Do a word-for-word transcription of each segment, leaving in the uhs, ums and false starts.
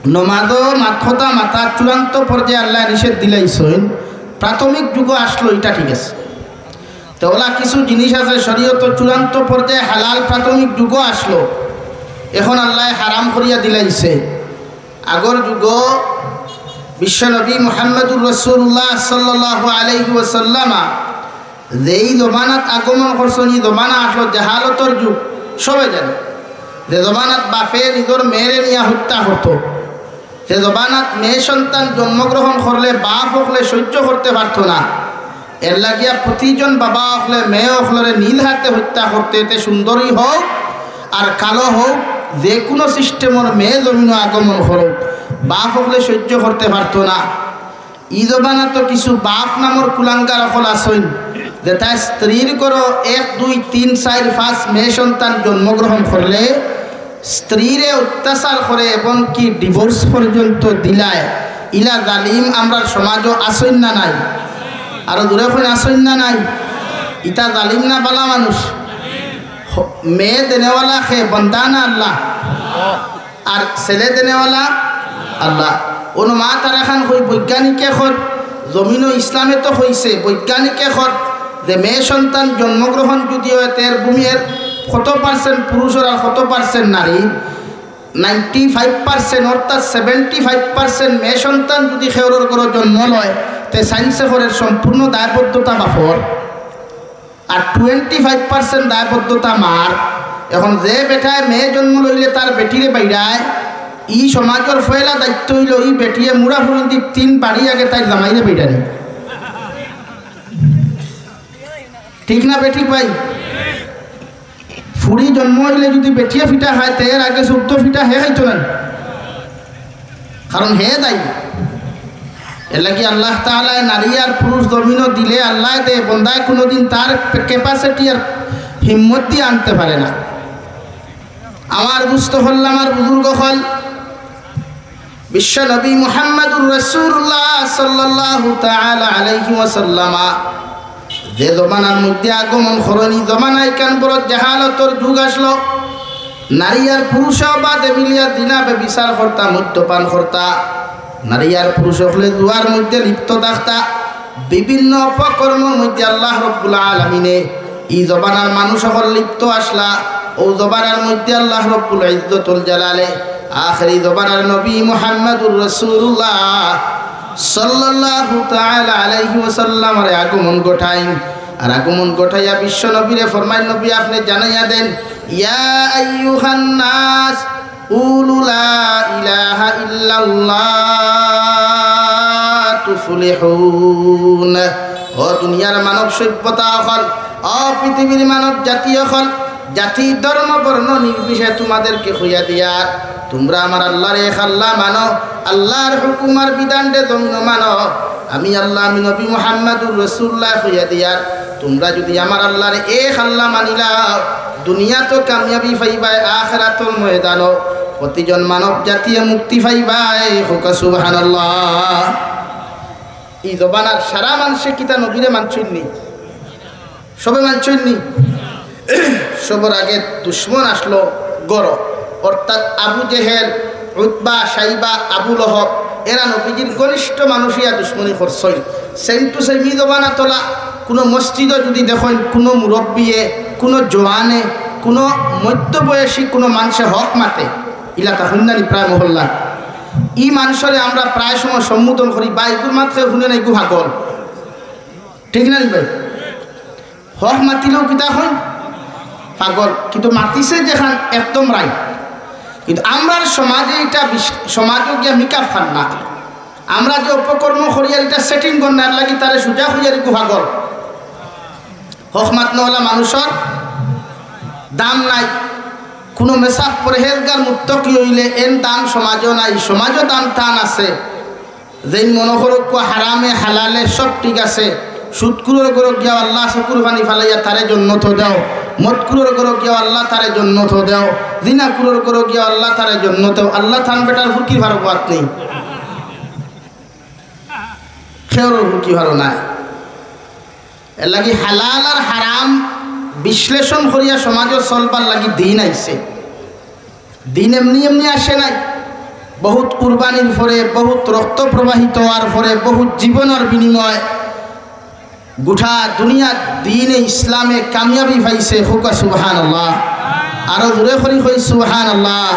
নমাজো মাত কথা মাতা চূড়ান্ত পর্যায়ে আল্লায় নিষেধ দিলাইছইন। প্রাথমিক যুগো আসলো, ইটা ঠিক আছে। তে অলা কিছু জিনিস আছে শরীয়তো চূড়ান্ত পর্যায়ে হালাল, প্রাথমিক যুগো আসলো, এখন আল্লায় হারাম করিয়া দিলাইছে। আগর যুগো বিশ্বনবী মুহাম্মদুর রাসূলুল্লাহ সাল্লাল্লাহু আলাইহি ওয়াসাল্লামা যেই জমানাত আগমন করছইন, ই জমানা আসলো জাহালতর যুগ, সবে জানে। যে জমানাত বাপে নিজর মেয়েরে নিয়া হত্যা করতো, যে জমানাত মেয়ে সন্তান জন্মগ্রহণ করলে বাপ অকলে সহ্য করতে পারতো না, এর লাগিয়া প্রতিজন বাবা অকলে মেয়ে অকলরে নিজ হাতে হত্যা করতে, এতে সুন্দরী হোক আর কালো হোক, যে কোনো সিস্টেমর মেয়ে জমিনো আগমন করুক, বাপ অকলে সহ্য করতে পারতো না। ই জমানাত কিছু বাপ নামর কুলাঙ্গার অকল আছইন, যেতায় স্ত্রীর ঘরো এক, দুই, তিন, চাইর, পাঁচ মেয়ে সন্তান জন্মগ্রহণ করলে স্ত্রীরে অত্যাচার করে, এমনকি ডিভোর্স পর্যন্ত দিলায়। ইলা জালিম আমরার সমাজো আছইন না নাই? আরো জোরে কইন, আছইন না নাই? ইতা জালিম না বালা মানুষ? হ-, মেয়ে দেনেওয়ালা কে, বন্দা না আল্লাহ? আর ছেলে দেনেওয়ালা আল্লাহ। অনো মাত আরাকখান কই, বৈজ্ঞানিকে কর, জমিনো ইসলামে তো কইছে, বৈজ্ঞানিকে কর যে মেয়ে সন্তান জন্মগ্রহণ যদি অয়, তে এর ভূমি এর কত পার্সেন্ট পুরুষর আর কত পার্সেন্ট নারী? নাইনটি ফাইভ পার্সেন্ট, অর্থাৎ সেভেন্টি ফাইভ পার্সেন্ট মেয়ে সন্তান যদি কেউরর ঘরো জন্ম লয়, তে সায়েন্সে কর এর সম্পূর্ণ দায়বদ্ধতা বাপর। আর টোয়েন্টি ফাইভ পার্সেন্ট দায়বদ্ধতা মার। এখন যে বেটায় মেয়ে জন্ম লইলে তার বেটিরে বাইড়ায়, ই সমাজর পয়লা দায়িত্ব অইলো ই বেটিয়ে মুড়া ফুরুন্দি তিন বাড়ি আগে তাইর জামাইরে বাইড়ানি। ঠিক না বেঠিক ভাই? ফুড়ি জন্ম অইলে যদি বেটিয়ে ফিটা খায়, তে এর আগে চৌদ্দ ফিটা হে খাইতো না। কারণ হে দায়ী। এর লাগি আল্লাহ তাআলায় নারী আর পুরুষ জমিনো দিলে আল্লায় দে, বন্দায় কোনোদিন তার ক্যাপাসিটি আর হিম্মত দিয়া আনতে পারে না। আমার দুস্ত অকল, আমার বুজুর্গ অকল, বিশ্ব নবী মুহাম্মাদুর রাসূলুল্লাহ সাল্লাল্লাহু তাআলা আলাইহি ওয়াসাল্লামা যে জমানার মধ্যে আগমন করইন, ই জমানায় ইখান বড় জাহালতর যুগ আসলো। নারী আর পুরুষে বাদে মিলিয়া জিনা ব্যভিচার করতা, মদ্যপান করতা। নারী আর পুরুষ অকলে জুয়ার মধ্যে লিপ্ত থাকতা, বিভিন্ন অপকর্মর মধ্যে আল্লাহ রব্বুল আলামিনে ই জমানার মানুষ অকল লিপ্ত আসলা। অউ জমানার মধ্যে আল্লাহ রব্বুল ইজ্জতুল জালালে আখেরি জমানার নবী মুহাম্মাদুর রাসূলুল্লাহ সাল্লাল্লাহু তাআলা আলাইহি ওয়াসাল্লামরে আগমন ঘটাইন। আর আগমন ঘটাইয়া বিশ্ব নবীরে ফরমাইন, "নবী, আপনে জানাইয়া দেন, ইয়া আইয়ুহান নাস, কুলু লা ইলাহা ইল্লাল্লাহ তুফলিহুন।" ও দুনিয়ার মানব সভ্যতা অকল, ও পৃথিবীর মানব জাতি অকল, জাতি, ধর্ম, বর্ণ নির্বিশেষে তোমাদেরকে কইয়া দিয়ার, তোমরা আমার আল্লাহর এক আল্লাহ মানো, আল্লাহর হুকুম আর বিধানরে জমিনো মানো। আমি আল্লাহ, আমি নবী মুহাম্মাদুর রাসূলুল্লাহ কইয়া দিয়ার, তোমরা যদি আমার আল্লাহর এক আল্লাহ মানিলাও, দুনিয়াত কামিয়াবি পাইবায়, আখেরাতর ময়দানো প্রতিজন মানব জাতিয়ে মুক্তি পাইবায়। কউক্কা সুবহানাল্লাহ। ই জমানার সারা মানষে কিতা নবীরে মানছইন নি? সবে মানছইন নি? সবর আগে দুশমন আসলো ঘরো, অর্থাৎ আবু জেহেল, উতবা, শাইবা, আবু লহব, এরা নবীজির ঘনিষ্ঠ মানুষ অইয়া দুশমনি করছইন। সেম টু সেম ই জমানাত অলা কুনু মসজিদো যদি দেখইন, কুনু মুরব্বিয়ে, কুনু জোয়ানে, কুনু মধ্যবয়সী কুনু মানষে হক মাতে, ইলা তা হুনইন না নি প্রায় মহল্লা। ই মানষরে আমরা প্রায় সময় সম্বোধন করি, "ভাই, ইগুর মাত কেউ হুনে না, ইগু পাগল।" ঠিক না নি ভাই? হক মাতিলেও কিতা কইন? পাগল। কিন্তু মাতিছে যেখান একদম রাইট। কিন্তু আমরার সমাজে ইটা বিশ-, সমাজো গিয়া মেকআপ খান না। আমরা যে অপকর্ম করিয়ার ইটা সেটিং করার লাগি তারে সুজা কইয়ার ইগু পাগল। হক মাতনেওয়ালা মানুষর দাম নাই। কুনু মেসাব পরহেজগার মুত্তাকি অইলে এন দাম সমাজো নাই, সমাজো দাম তান আছে। যেইন মনো করউক্কা হারামে হালালে সব ঠিক আছে, সুদখুরর ঘরো গিয়াও আল্লাহ চকুর পানি ফালাইয়া তারে জন্নতো দেও, মদখুরর ঘরো গিয়াও আল্লাহ তারে জন্নতো দেও, জিনাখুরর ঘরো গিয়াও আল্লাহ তারে জন্নতো দেও, আল্লাহ তান বেটার ফুরকি ফারো বাত নেই, কেউরর ফুরকি ফারো নাই। এর লাগি হালাল আর হারাম বিশ্লেষণ করিয়া সমাজো চলবার লাগি দিন আইছে। দিন এমনি এমনি আসে নাই। বহুত কুরবানির পরে, বহুত রক্ত প্রবাহিত হওয়ার পরে, বহুত জীবনের বিনিময়ে গোটা দুনিয়ার দ্বীনে ইসলামে কামিয়াবি পাইছে। কউক্কা সুবহানাল্লাহ। আরো জোরে করি কই সুবহানাল্লাহ।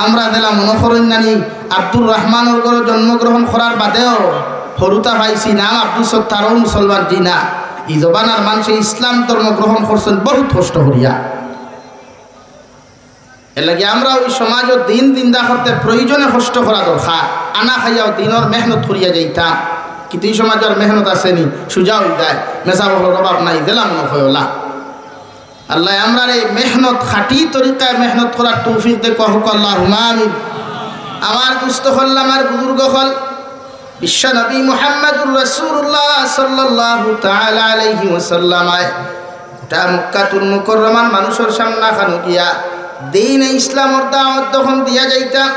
আমরা যেলা মনো করইন নানি, আব্দুর রহমানর ঘরো জন্মগ্রহণ করার বাদেও হুরুতা পাইছি, নাম আব্দুস সত্তারও মুসলমান, জি না। ই জমানার মানষে ইসলাম ধর্ম গ্রহণ করছইন বহুত কষ্ট করিয়া। এরলাগি আমরা অউ সমাজো দ্বীন জিন্দা করতে প্রয়োজনে কষ্ট করা দরকার। আনা খাইয়াও দ্বীনর মেহনত করিয়া যাইতাম, কিন্তু ই সমাজর মেহনত আছে নি, সুজা অই যায়, মেসাব অকলর অভাব নাই, যেলা মনো কয় অলা। আল্লায় আমরারে মেহনত, খাঁটি তরিকায় মেহনত করার তৌফিক দেউক্কা, কউক্কা আল্লাহুম্মা আমিন। আমার দুস্ত অকল, আমার বুজুর্গ অকল, বিশ্বনবী মুহাম্মাদুর রাসূলুল্লাহ সাল্লাল্লাহু তাআলা আলাইহি ওয়াসাল্লামে গোটা মক্কাতুল মুকাররমার মানুষর সামনে খানো গিয়া দ্বীনে ইসলামর দাওয়াত যখন দিয়া যাইতা,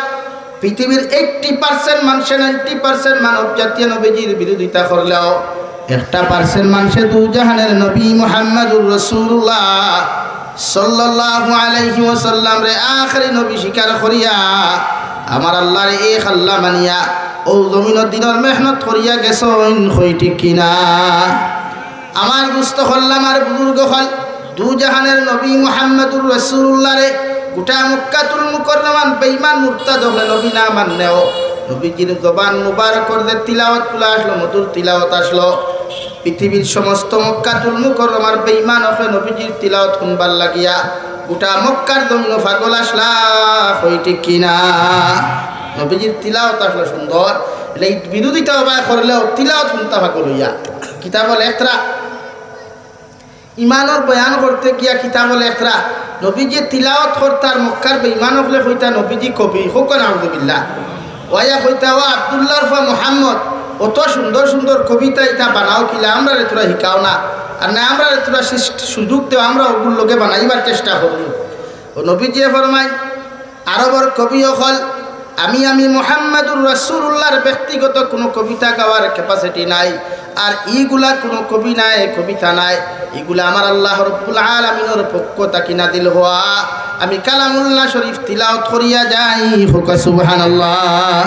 পৃথিবীর eighty percent মানষে, ninety percent মানব জাতিয়ে নবীজির বিরোধিতা করলেও একটা percent মানষে দুজাহানের নবী মুহাম্মাদুর রাসূলুল্লাহ সাল্লাল্লাহু আলাইহি ওয়াসাল্লামরে আখেরি নবী স্বীকার করিয়া, আমার আল্লারে এক আল্লা মানিয়া, অউ জমিনো দ্বীনর মেহনত করিয়া গেছইন, কই ঠিক কিনা? আমার দুস্ত অকল, আমার বুজুর্গ অকল, দুজাহানের নবী মুহাম্মাদুর রাসূলুল্লাহরে গোটা মক্কাতুল মুকাররমার বেঈমান মুরতাদ অকলে নবী না মানলেও, নবীজির জবান মুবারকর যে তিলাওয়াতগুলা আছলো, মধুর তিলাওয়াত আছলো, পৃথিবীর সমস্ত মক্কাতুল মুকাররমার বেঈমান অকলে নবীজির তিলাওয়াত হুনবার লাগিয়া গোটা মক্কার জমিনো পাগল আছলা, কই ঠিক কিনা? নবীজির তিলাওয়াত আছলো সুন্দর, এরলাগি বিরোধিতা অবায় করলেও তিলাওয়াত হুনতা পাগল অইয়া। কিতাবো লেখরা, ইমানর বয়ান করতে গিয়া কিতাবো লেখরা, নবীজিয়ে তিলাওয়াত করতা আর মক্কার বেঈমান অকলে কইতা নবীজি কবি, কউক্কা নাউজুবিল্লাহ। অউ আইয়া কইতা, "ও আব্দুল্লাহর ফুয়া মুহাম্মদ, অত সুন্দর সুন্দর কবিতা ইতা বানাও কিলা, আমরারে থুড়া হিকাও না, আর না আমরারে থুড়া সৃষ্ট-, সুযোগ দেও, আমরা অগুর লগে বানাইবার চেষ্টা করমু।" অউ নবীজিয়ে ফরমাইন, আরবর কবি অকল, আমি, আমি মুহাম্মাদুর রাসূলুল্লাহর ব্যক্তিগত কুনু কবিতা গাওয়ার capacity নাই, আর ইগুলা কুনু কবি নায়, কবিতা নায়, ইগুলা আমার আল্লাহ রব্বুল আলামিনর পক্ষ থাকি নাজিল হওয়া। আমি কালামুল্লাহ শরীফ তিলাওয়াত করিয়া যাই, কউক্কা সুবহানাল্লাহ।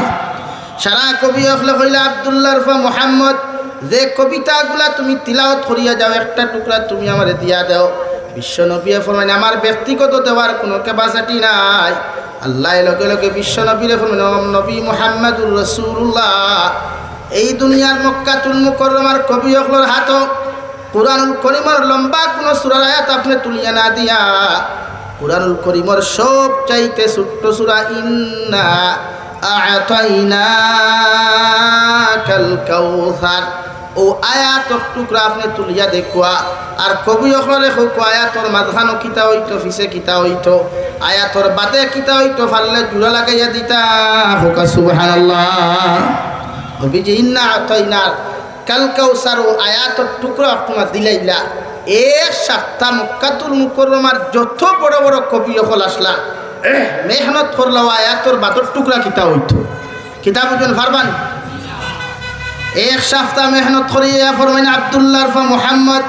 সারা কবি অকলে কইলা, "আব্দুল্লাহর ফুয়া মুহাম্মদ, যে কবিতাগুলা তুমি তিলাওয়াত করিয়া যাও, একটা টুকরা তুমি আমারে দিয়া দেও।" বিশ্বনবীয়ে ফরমাইন, "আমার ব্যক্তিগত দেওয়ার কুনু capacity নাই।" আল্লায় লগে লগে বিশ্বনবীরে ফরমাইন, "ও নবী মুহাম্মাদুর রাসূলুল্লাহ, এই দুনিয়ার মক্কাতুল মুকাররমার কবি অকলর হাতো কোরআনুল করিমর লম্বা কুনু সূরার আয়াত আপনে তুলিয়া না দিয়া, কোরআনুল করিমর সবচাইতে ছোট্ট সূরা ইন্না আ'তাইনাকাল কাউসার, অউ আয়াতর টুকরা আপনে তুলিয়া দেউক্কা, আর কবি অকলরে কউক্কা আয়াতর মাঝখানো কিতা অইতো, পিছে কিতা অইতো, আয়াতর বাদে কিতা অইতো, পারলে জুড়া লাগাইয়া দিতা, কউক্কা সুবহানাল্লাহ।" নবীজি ইন্না আ'তাইনা কাল কাউসার অউ আয়াতর টুকরা অকটুমা দিলাইলা। এক সাপ্তা মক্কাতুল মুকাররমার যত বড় বড় কবি অকল আছলা, মেহনত করলা অউ আয়াতর বাদর টুকরা কিতা অইতো। কিতা বুঝইন পারবা নি? এক সাপ্তা মেহনত করিয়া ফরমাইন আব্দুল্লাহর ফুয়া মুহাম্মদ,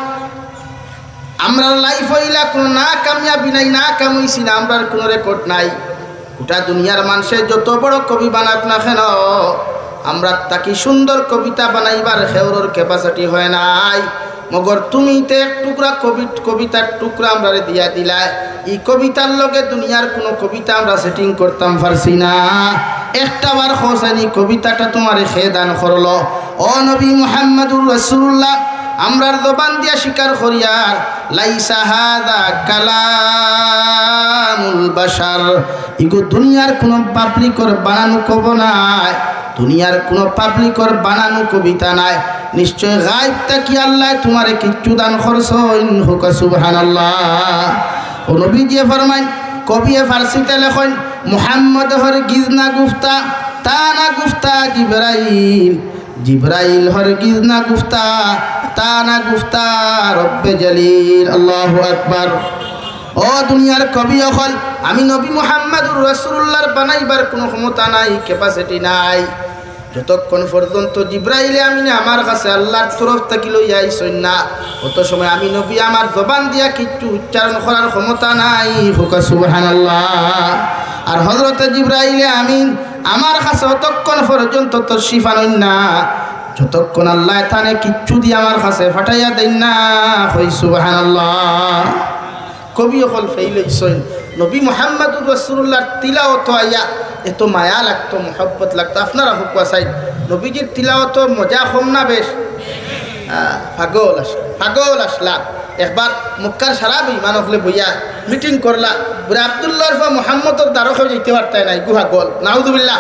আমরার life অইলা কুনু না কামিয়াবি নাই, না কাম অইছি না, আমরার কুনু record নাই। গোটা দুনিয়ার মানষে যত বড় কবি বানাউক না কেন, আমরার থাকি সুন্দর কবিতা বানাইবার কেউরর capacity হয় নাই। মগর তুমি তে এক টুকরা কবি-, কবিতার টুকরা আমরারে দিয়া দিলায়। ই কবিতার লগে দুনিয়ার কুনু কবিতা আমরা setting করতাম পারছি না। একটা বার কও চাইন ই কবিতাটা তুমারে কে দান করলো? ও নবী মুহাম্মাদুর রাসূলুল্লাহ, আমরার জবান দিয়া স্বীকার করিয়ার, লাইসা হাযা কালামুল বাশার, ইগু দুনিয়ার কুনু পাবলিকর বানানো কবি নায়, দুনিয়ার কুনু পাবলিকর বানানো কবিতা নায়। নিশ্চয় গায়ব থাকি আল্লায় তুমারে কিচ্ছু দান করছইন, কউক্কা সুবহানাল্লাহ। ও নবীজিয়ে ফরমাইন, কবিয়ে ফার্সিতে লেখইন, মুহাম্মদ হরগিজ না গুফতা, তা না গুফতা জিবরাইল, জিবরাইল হরগিজ না গুফতা, তা না গুফতা রব্বে জলিল। আল্লাহু আকবার। ও দুনিয়ার কবি অকল, আমি নবী মুহাম্মাদুর রাসূলুল্লাহর বানাইবার কুনু ক্ষমতা নাই, capacity নাই। যতক্ষণ পর্যন্ত জিবরাইলে আমিনে আমার কাছে আল্লাহর তরফ থাকি লইয়া আইছইন না, অত সময় আমি নবী আমার জবান দিয়া কিচ্ছু উচ্চারণ করার ক্ষমতা নাই। কউক্কা সুবহানাল্লাহ। আর হযরতে জিবরাইলে আমিন আমার কাছে অতক্ষণ পর্যন্ত তশরিফ আনইন না, যতক্ষণ আল্লায় তানে কিচ্ছু দিয়া আমার কাছে পাঠাইয়া দেইন না। কই সুবহানাল্লাহ। কবি অকল ফেইল অইছইন। নবী মুহাম্মাদুর রাসূলুল্লাহর তিলাওয়াতো আইয়া এত মায়া লাগতো, মহব্বত লাগতো। আপনারা হুকুয়া চাইন, নবীজির তিলাওয়াতর মজা কম না বেশ? আহ, পাগল আসলা, পাগল আসলা। একবার মক্কার সারা বেঈমান অকলে বইয়া মিটিং করলা, বুলে আব্দুল্লাহর ফুয়া মুহাম্মদর দ্বারো কেউ যাইতে পারতায় নায়, গুহা গল, নাউজুবিল্লাহ।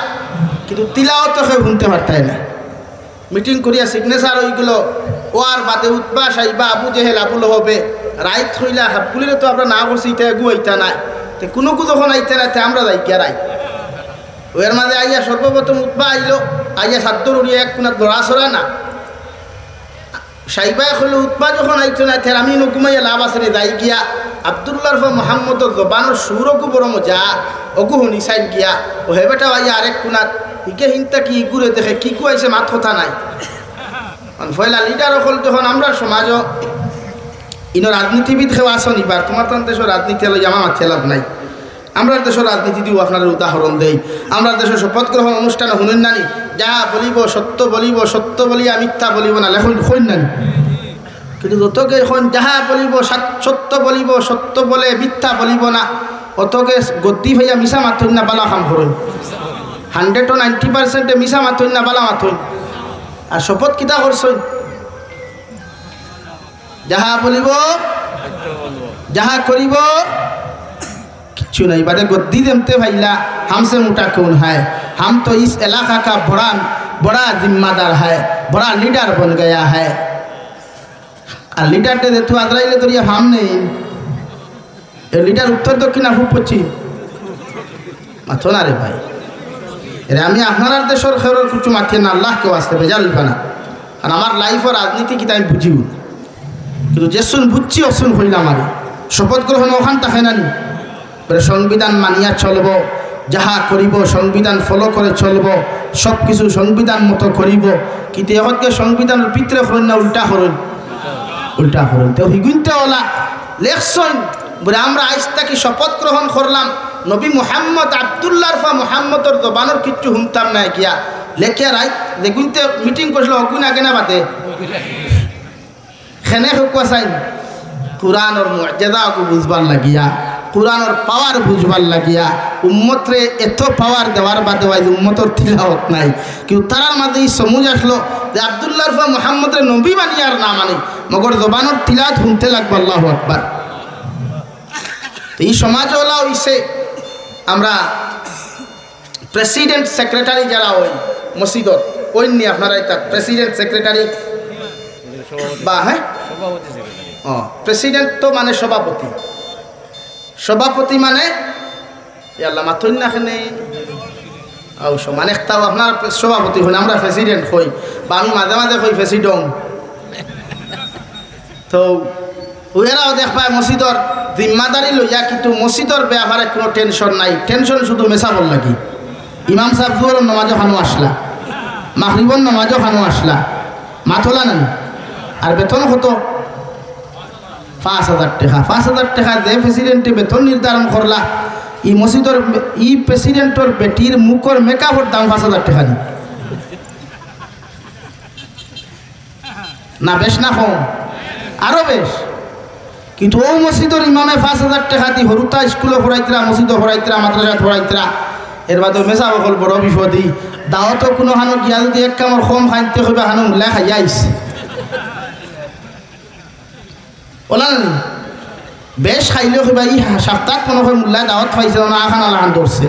কিন্তু তিলাওয়াতো কেউ হুনতে পারতায় নায়। মিটিং করিয়া সিগনেচার অইগেলো, অওয়ার বাদে উতবা, শাইবা, আবু জেহেল, আবু লহবে রাইত কইলা, হাবগুলিরে তো আমরা না করছি, ইতা এগু আইতা নায়, তে কুনুগু যখন আইতা নায়, তে আমরা যাই গিয়া রাইত। অউ এর মাঝে আইয়া সর্বপ্রথম উতবা আইলো, আইয়া সাদ্দর উড়িয়া এক কুনাত লড়াচড়া না। শাইবায় কইলো, উতবা যখন আইতো নায়, তে আমি ইনো ঘুমাইয়া লাভ আছে নি, যাই গিয়া আব্দুল্লাহর ফুয়া মুহাম্মদর জবানর সুর অগু বড় মজা, অগু হুনি চাইন গিয়া। অউ হে বেটা আইয়া আরেক কুনাত, হিগে হিনতা কি ইগুরে দেখে, কিগু আইছে মাত কথা নাই। কারণ পয়লা লিডার অকল যখন আমরার সমাজো, ইনো রাজনীতিবিদ কেউ আছো নি বা, তুমার তান দেশর রাজনীতি লইয়া আমার মাতিয়া লাভ নাই। আমরার দেশর রাজনীতি দিও আপনারে উদাহরণ দেই। আমরার দেশো শপথ গ্রহণ অনুষ্ঠান হুনইন না নি, যাহা বলিব সত্য বলিব, সত্য বলিয়া মিথ্যা বলিব না, লেখইন, কইন না নি? কিন্তু যতগে কইন, যাহা বলিব সত-, সত্য বলিব, সত্য বলে মিথ্যা বলিব না, অতগে গদ্দি পাইয়া মিছা মাতইন না, বালা কাম করইন। হান্ড্রেডো নাইনটি পার্সেন্টে মিছা মাতইন না, বালা মাতইন। আর শপথ কিতা করছইন? যাহা বলিব, যাহা করিব, কিচ্ছু নাই। বাদে গদ্দি যেমতে পাইলা, হামসে মোটা কোন হায়? হাম তো ইস এলাকা কা বড়া, বড়া জিম্মাদার হায়, বড়া লিডার বন গয়া হায়। আর লিডাররে যেহেতু আজরাইলে ধরিয়া ফাম নেই, এ লিডার উত্তর দক্ষিণ না পূব পশ্চিম? মাতো না রে ভাই। এরে আমি আপনারার দেশর খেরর কিছু মাতিয়ে না, আল্লাহকে ওয়াস্তে বেজার অইবা না। আর আমার লাইফর রাজনীতি কিতা আমি বুঝিও, কিন্তু যেসুন বুঝছি অসুন কইলাম। আর শপথ গ্রহণ অখান থাকে না নি? বলে, সংবিধান মানিয়া চলবো, যাহা করিব সংবিধান ফলো করে চলবো, সব কিছু সংবিধান মতো করিব। কিন্তু এখনকে সংবিধানর ভিতরে করইন না, উল্টা করইন, উল্টা করইন। তো হিগুনতে ওলা লেখছইন, বলে, আমরা আইজ থাকি শপথ গ্রহণ করলাম, নবী মুহাম্মদ, আব্দুল্লাহর ফুয়া মুহাম্মদর জবানর কিচ্ছু হুনতাম না। কিয়া লেখিয়া রাইত যেগুনতে মিটিং করছিল, অগুন আগে না বাদে? খেনে হুকুয়া চাইন, কোরআনর মুজেজা অগু বুঝবার লাগিয়া, কোরআনর পাওয়ার বুঝবার লাগিয়া, উম্মতরে এত পাওয়ার দেওয়ার বাদে আইজ উম্মতর তিলাওয়াত নাই। কিন্তু তারার মাঝে ই সমুজ আসলো যে আব্দুল্লাহর ফুয়া মুহাম্মদরে নবী মানি আর না মানি, মগর জবানর তিলাওয়াত হুনতে লাগবো। আল্লাহু আকবার। তো ই সমাজ ওলা অইছে, আমরা প্রেসিডেন্ট সেক্রেটারি যারা ওই মসজিদর, ওই নি আপনারা এটা প্রেসিডেন্ট সেক্রেটারি বা, হ্যাঁ? ও, প্রেসিডেন্ট তো মানে সভাপতি। সভাপতি মানে, এ আল্লাহ, মাতইন না খেনে। ও, সমান একটাও আপনার সভাপতি হইন, আমরা প্রেসিডেন্ট হই, বা আমি মাঝে মাঝে হই প্রেসিডম। তো ওরাও দেখবায় মসজিদর জিম্মাদারি লইয়া, কিন্তু মসজিদর ব্যাপারে কোনো টেনশন নাই, টেনশন শুধু মেসাবর লাগি। ইমাম সাহেব জোহরর নামাজও খানো আসলা, মাগরিবর নামাজও খানো আসলা, মাতলা নানি। আর বেতন কত? পাঁচ হাজার টেকা। পাঁচ হাজার টেকা যে প্রেসিডেন্টে বেতন নির্ধারণ করলা, ই মসজিদর, ই প্রেসিডেন্টর বেটির মুখর মেকআপর দাম পাঁচ হাজার টেকা নি। না বেশ না কম? আরো বেশ। কিন্তু ও মসজিদর ইমামে পাঁচ হাজার টেকা দি হরুতা স্কুলো পড়াইতরা, মসজিদো পড়াইতরা, মাদ্রাসাত পড়াইতরা, এর বাদে মেসাব অকল বড় বিপদি। দাওয়াতো কোনো হানো গিয়া যদি এক কামড় কম খাইতে কইবা, হানো মুল্লায় খাইয়া আইছে। ওলা না নি? বেশ খাইলে কইবা, ই সপ্তাহত মনে হয় মুল্লায় দাওয়াত পাইছে না, আখান আলাখান ধরছে।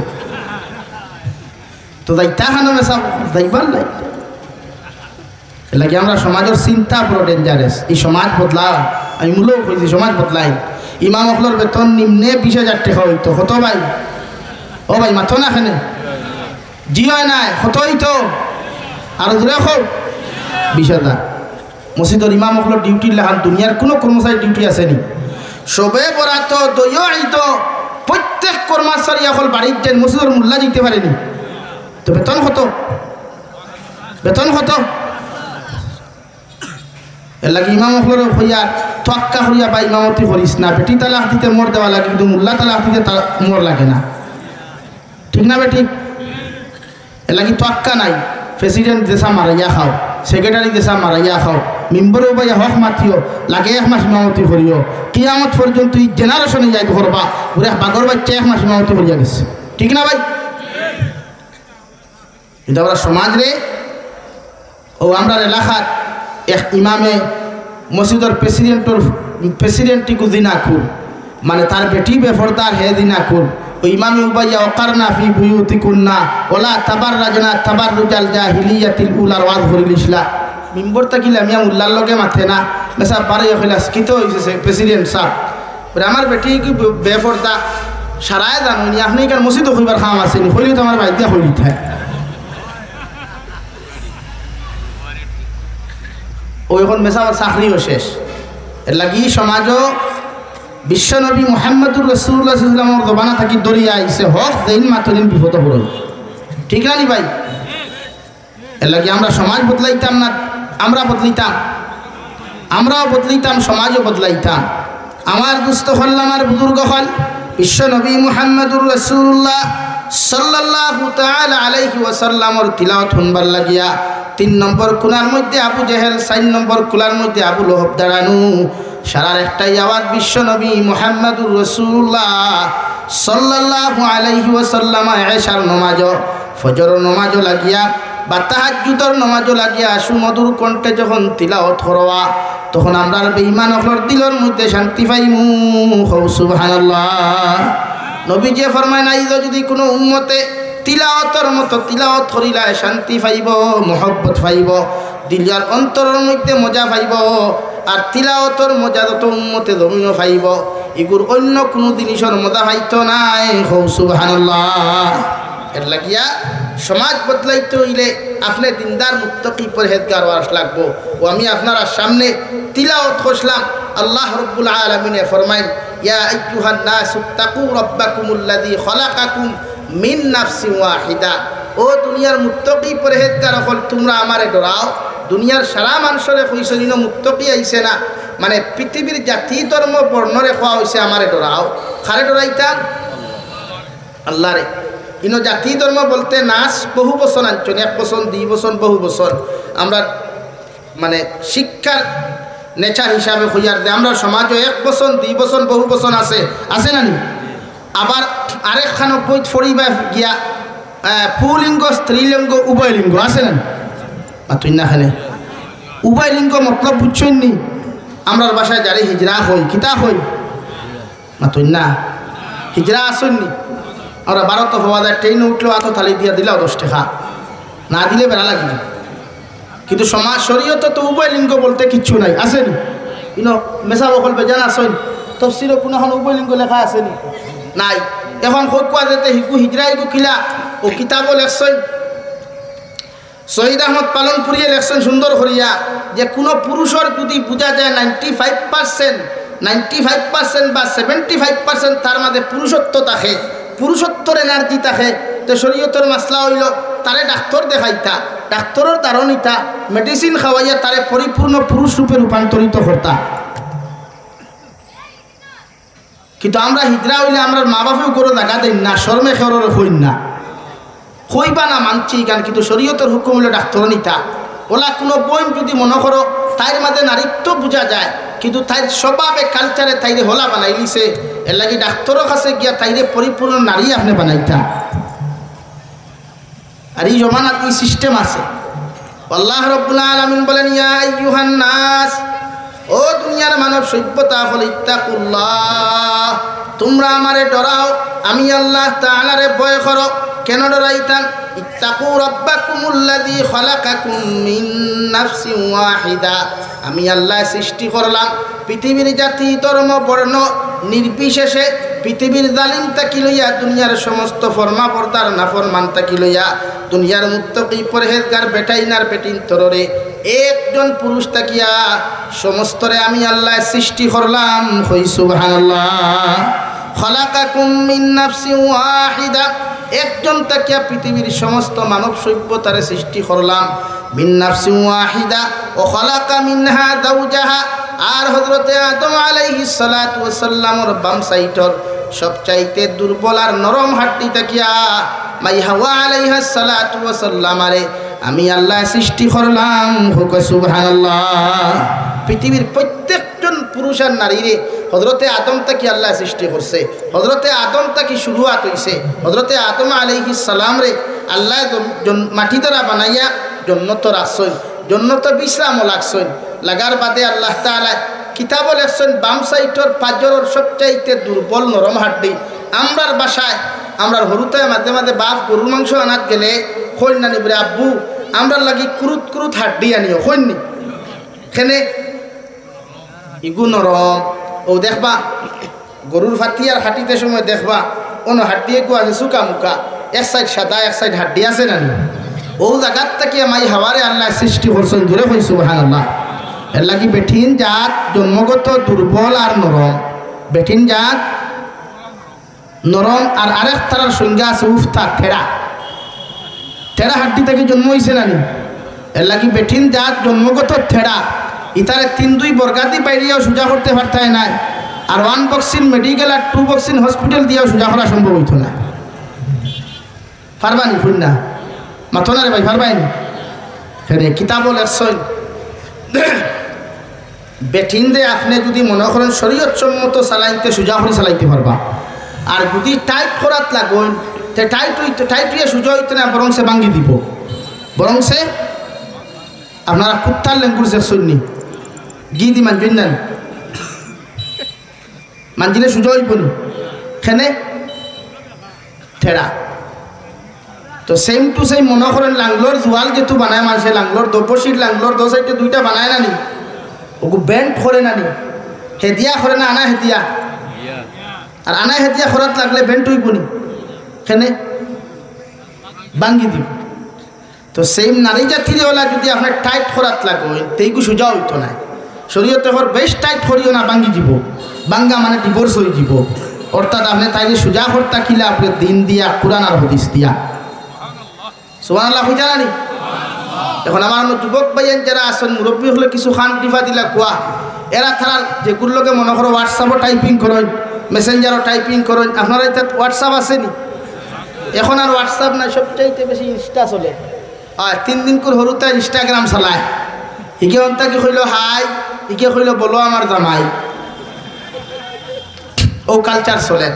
তো যাইতা খানো মেসাব, যাইবার নাই। এর লাগি আমরা সমাজর চিন্তা বড় dangerous। ই সমাজ বদলা, আমি মূলেও কইছি সমাজ বদলাই। ইমাম অকলর বেতন নিম্নে বিশ হাজার টেকা অইতো। কত ভাই? ও ভাই, মাতো না খেনে। জি অয় নায়, কত অইতো? আরো জোরে কও। বিশ হাজার। মসজিদর ইমাম অকলর ডিউটির লাখান দুনিয়ার কোনো কর্মচারীর ডিউটি আছে নি? সবে বরাত, দৈয় ঈদ, প্রত্যেক কর্মচারী অকল বাড়িত যাইন, মসজিদর মুল্লা যাইতে পারে নি। তো বেতন কত? বেতন কত? এর লাগি ইমাম অকলরে কইয়ার, তোয়াক্কা করিয়া বা ইমামতি করিস না। বেটি তালাক দিতে মোর দেওয়া লাগে, কিন্তু মুল্লা তালাক দিতে তা-, মোর লাগে না। ঠিক না বেটি? এর লাগি তোয়াক্কা নাই। প্রেসিডেন্ট যেছা মারাইয়া খাও, সেক্রেটারি যেছা মারাইয়া খাও, মেম্বরে উবাইয়া হক মাতিও, লাগে এক মাস ইমামতি করিও, কিয়ামত পর্যন্ত ই জেনারেশনে ইয়াদ করবা, ওরে বাগর বাচ্চা এক মাস ইমামতি করিয়া গেছে। ঠিক না ভাই? কিন্তু আমরা সমাজরে, ও আমরার এলাকাত এক ইমামে মসজিদর প্রেসিডেন্টর, প্রেসিডেন্টটিকু জিনা কর, মানে তার বেটি বেফর্দার হে জিনা কর। ও ইমামে উবাইয়া ওয়াকারনা ফি বুয়ুতিকুন্না ওয়ালা তাবাররাজনা তাবাররুজাল জাহিলিয়াতিল উলার ওয়াজ করিলিছলা। মিম্বর থাকিলে আমি মুল্লার লগে মাতে না, মেসাব বারে কইলা, "কিতা অইছে প্রেসিডেন্ট সাব?" ওরে আমার বেটি কি বে-, বেফর্দা, সারায় জানো নি, আপনে ইখান মসজিদো কইবার কাম আছে নি, কইলে তো আমার বাইদিয়া কইলি থায়। ও এখন মেসাবর চাকরিও শেষ। এর লাগি সমাজও বিশ্বনবী মুহাম্মদুর রাসূলুল্লাহ সাল্লাল্লাহু আলাইহি ওয়াসাল্লামর জমানা থাকি ধরিয়া আইছে, হক যেইন মাতইন বিপদো পড়ইন। ঠিক না নি ভাই? এর লাগি আমরা সমাজ বদলাইতাম না, আমরা বদলিতাম, আমরাও বদলিতাম, সমাজও বদলাইতাম। আমার দুস্ত অকল, আমার বুজুর্গ অকল, বিশ্বনবী মুহাম্মদুর রাসূলুল্লাহ সাল্লাল্লাহু তাআলা আলাইহি ওয়াসাল্লামর তিলাওয়াত হুনবার লাগিয়া তিন নম্বর কুনার মধ্যে আবু জেহেল, চাইর নম্বর কুনার মধ্যে আবু লহব দাঁড়ানো। সারার একটাই আওয়াজ, বিশ্বনবী মুহাম্মদুর রাসূলুল্লাহ সাল্লাল্লাহু আলাইহি ওয়াসাল্লাম এশার নমাজও, ফজরর নমাজও লাগিয়া বা তাহাজ্জুদর নমাজও লাগিয়া সুমধুর কণ্ঠে যখন তিলাওয়াত করবা, তখন আমরার বেঈমান অকলর দিলর মধ্যে শান্তি পাইমু। কও সুবহানাল্লাহ। নবীজিয়ে ফরমাইন, আইজও যুদি কুনু উম্মতে তিলাওয়াতর মতো তিলাওয়াত করিলায়, শান্তি পাইবো, মহব্বত পাইবো, দিলর অন্তরর মধ্যে মজা পাইবো। আর তিলাওয়াতর মজা যত উম্মতে জমিনো পাইবো, ইগুর অইন্য কুনু জিনিসর মজা পাইতো নায়। কও সুবহানাল্লাহ। এর লাগিয়া সমাজ বদলাইতে অইলে আপনে দিনদার, মুত্তাকি, পরহেজগার অওয়া লাগবো। ও আমি আপনারার সামনে তিলাওয়াত করছিলাম, আল্লাহ রাব্বুল আলামিনে ফরমাইন, ইয়া আইয়ুহান নাসু ইত্তাকু রাব্বাকুমুল্লাযী খালাকাকুম মিন নাফসিন ওয়াহিদা। ও দুনিয়ার মুত্তাকি পরহেজগার অকল, তুমরা আমারে ডরাও। দুনিয়ার সারা মানষরে কইছইন, ইনো মুত্তাকি আইছে না, মানে পৃথিবীর জাতি ধর্ম বর্ণরে কওয়া অইছে আমারে ডরাও। কারে ডরাইতাম? আল্লাহরে। ইনো জাতি ধর্ম বলতে নাস বহু বচন আনছইন, এক বচন, দুই বচন, বহু বচন। আমরা মানে শিক্ষার নেচার হিসাবে কইয়ার যে আমরা সমাজও এক বচন, দুই বচন, বহু বচন আছে, আছে না নি? আবার আরেকখানো বইত পড়িবা গিয়া, আহ, পুলিঙ্গ, স্ত্রীলিঙ্গ, উভয় লিঙ্গ আছে না নি? মাতইন না কেনে? উভয় লিঙ্গ মতলব বুঝছইন নি? আমরার ভাষায় যারে হিজড়া কই, কিতা কই? মাতইন না। হিজড়া আছইন নি? আমরা ভারতো পাওয়া যায়, ট্রেইনো উঠলেও আতো তালি দিয়া দিলাও দশ টেকা, না দিলে বেড়া লাগি যায়। কিন্তু সমাজ শরীয়তো তো উভয় লিঙ্গ বলতে কিচ্ছু নাই, আছে নি? ইনো মেসাব অকল বেজান আছইন, তফসিরো কুনুখানো উভয় লিঙ্গ লেখা আছে নি? নাই। এখন কউক্কা যেতে হিকু হিজড়া ইগু কিলা, ও কিতাবো লেখছইন, শহীদ আহমদ পালনপুরিয়ে লেখছইন সুন্দর করিয়া যে কুনু পুরুষর যুদি বুঝা যায় ninety five percent, ninety five percent বা seventy five percent তার মাঝে পুরুষত্ব থাকে, পুরুষত্বর energy থাকে, তে শরীয়তর মাসলা অইলো তারে ডাক্তর দেখাইতা, ডাক্তরর ধারণ নিতা, medicine খাওয়াইয়া তারে পরিপূর্ণ পুরুষ রূপে রূপান্তরিত করতা। কিন্তু আমরা হিজড়া অইলে আমরার মা-বাপেও ঘরো জাগা দেইন না, শরমে কেউররে কইন না, কইবা না মানছি ইখান, কিন্তু শরীয়তর হুকুম অইলো ডাক্তর নিতা। অলা কুনু বইন যুদি মনো করো তাইর মাঝে নারীত্ব বুঝা যায়, কিন্তু তাইর স্বভাবে, culture-এ তাইরে হলা বানাইলিছে, এরলাগি ডাক্তরর কাছে গিয়া তাইরে পরিপূর্ণ নারী আপনে বানাইতা। আর ই জমানাত ই system আছে। আল্লাহ রাব্বুল আলামিন বলেন, ইয়া আইয়ুহান নাস, ও দুনিয়ার মানব সভ্যতা অকল, ইত্তাকুল্লাহ, তুমরা আমারে ডরাও, আমি আল্লাহ তাআলারে ভয় করো। কেনে ডরাইতাম? ইত্তাকু রাব্বাকুমুল্লাযী খালাকাকুম মিন নাফসিন ওয়াহিদা, আমি আল্লায় সৃষ্টি করলাম পৃথিবীর জাতি, ধর্ম, বর্ণ নির্বিশেষে, পৃথিবীর জালিম থাকি লইয়া দুনিয়ার সমস্ত ফরমাবরদার নাফরমান থাকি লইয়া দুনিয়ার মুত্তাকি পরহেজগার বেটাইন আর বেটিন তররে একজন পুরুষ থাকিয়া সমস্তরে আমি আল্লায় সৃষ্টি করলাম। কই সুবহানাল্লাহ। খালাকাকুম মিন নাফসিন ওয়াহিদা, একজন থাকিয়া পৃথিবীর সমস্ত মানব সভ্যতারে সৃষ্টি করলাম। মিন নাফসিন ওয়াহিদা, ওয়া খালাকা মিনহা যাওজাহা, আর হযরতে আদম আলাইহিস সালাতু ওয়াস সালামর বাম সাইডর সবচাইতে দুর্বল আর নরম হাড্ডি থাকিয়া মাই হাওয়া আলাইহাস সালাতু ওয়াস সালামারে আমি আল্লায় সৃষ্টি করলাম। কউক্কা সুবহানাল্লাহ। পৃথিবীর প্রত্যেকজন পুরুষ আর নারীরে হযরতে আদম থাকি আল্লায় সৃষ্টি করছে। হযরতে আদম থাকি শুরুয়াত অইছে। হযরতে আদম আলাইহিস সালামরে আল্লায় জন-, জন-, মাটি দ্বারা বানাইয়া জন্নতো রাখছইন। জন্নতো বিশ্রামও লাগছইন। লাগার বাদে আল্লাহ তাআলায় কিতাবো লেখছইন, বাম সাইডর পাজরর সবচাইতে দুর্বল নরম হাড্ডি। আমরার বাসায়, আমরার হুরুতায় মাঝে মাঝে বাফ গরুর মাংস আনাত গেলে কইন নানি, "বুলে আব্বু, আমরার লাগি কুরুত কুরুত হাড্ডি আনিও", কইন নি? কেনে? ইগু নরম। অউ দেখবা, গরুর ফাতিয়ার কাটিতে সময় দেখবা, অনো হাড্ডি এগু আছে চুকা মুকা, এক সাইড সাদা, এক সাইড হাড্ডি আছে নানি? অউ জাগাত থাকি মাই হাওয়ারে আল্লায় সৃষ্টি করছইন, জোরে কইন সুবহানাল্লাহ। এরলাগি বেটিন জাত জন্মগত দুর্বল আর নরম। বেটিন জাত নরম, আর আরেকটার সংজ্ঞা আছে উফতা, ঠেড়া। ঠেড়া হাড্ডি থাকি জন্ম অইছে নানি? এরলাগি বেটিন জাত জন্মগত ঠেড়া। ইতারে তিন দুই বর্গাদি বাইড়িয়াও সুজা করতে পারতায় নায়, আর ওয়ান বক্সিং মেডিকেল আর টু বক্সিং হসপিটাল দিয়াও সুজা করা সম্ভব অইতো নায়। পারবা নি? কইন না, মাতো না রে ভাই, পারবায় নি? কেনে? কিতাবো লেখছইন, বেটিনরে আপনে যুদি মনো করইন শরীয়ত সম্মত চালাইন তে সুজা করি চালাইতে পারবা, আর যুদি টাইট করাত লাগইন তে টাইট অইতো, টাইট অইয়া সুজা অইতো নায়, বরং সে ভাঙ্গি দিবো, বরং সে, আপনারা কুত্তার লেঙ্গুর যে শুননি, গি দি মানবেন না, মানজিলে সুজা অইবো নি, কেনে ঠেড়া। তো সেম টু সেম মনো করইন লাংলর জুয়াল যেতু বানায় মানষে, লাংলর দোপশির লাংলর দো সাইডে দুইটা বানায় না নি, ওগু বেন্ট করে না নি, হেদিয়া করে না, আনা হেদিয়া। আর আনা হেদিয়া করাত লাগলে বেন্ট অইবো নি, কেনে ভাঙ্গি দিবো। তো সেম নারী জাতিরে ওলা যুদি আপনে টাইট করাত লাগইন, তে ইগু সুজা অইতো নায়। শরীয়তে কর বেশ টাইট করিও না, ভাঙ্গি দিবো। ভাঙ্গা মানে ডিভোর্স অইযিবো। অর্থাৎ আপনে তাইরে সুজা করতা কিলা, আপনে দিন দিয়া, কুরআন আর হাদিস দিয়া। সুবহানাল্লাহ কইতা না নি? এখন আমার অনো যুবক ভাইয়াইন যারা আছইন, মুরব্বি অকলে কিছু কান টিপা দিলা কওয়া, এরা তারার যেগুর লগে মনো করো WhatsApp-ও টাইপিং করইন, Messenger-ও টাইপিং করইন, আপনারা ইতাত WhatsApp আছে নি? এখন আর WhatsApp নাই, সবচাইতে বেশি Insta চলে। অয়, তিন দিন কুর হুরুতা Instagram চালায়। ইগে অন্তা কি কইলো হাই, ইগে কইলো বলো আমার জামাই। অউ কালচার চলে।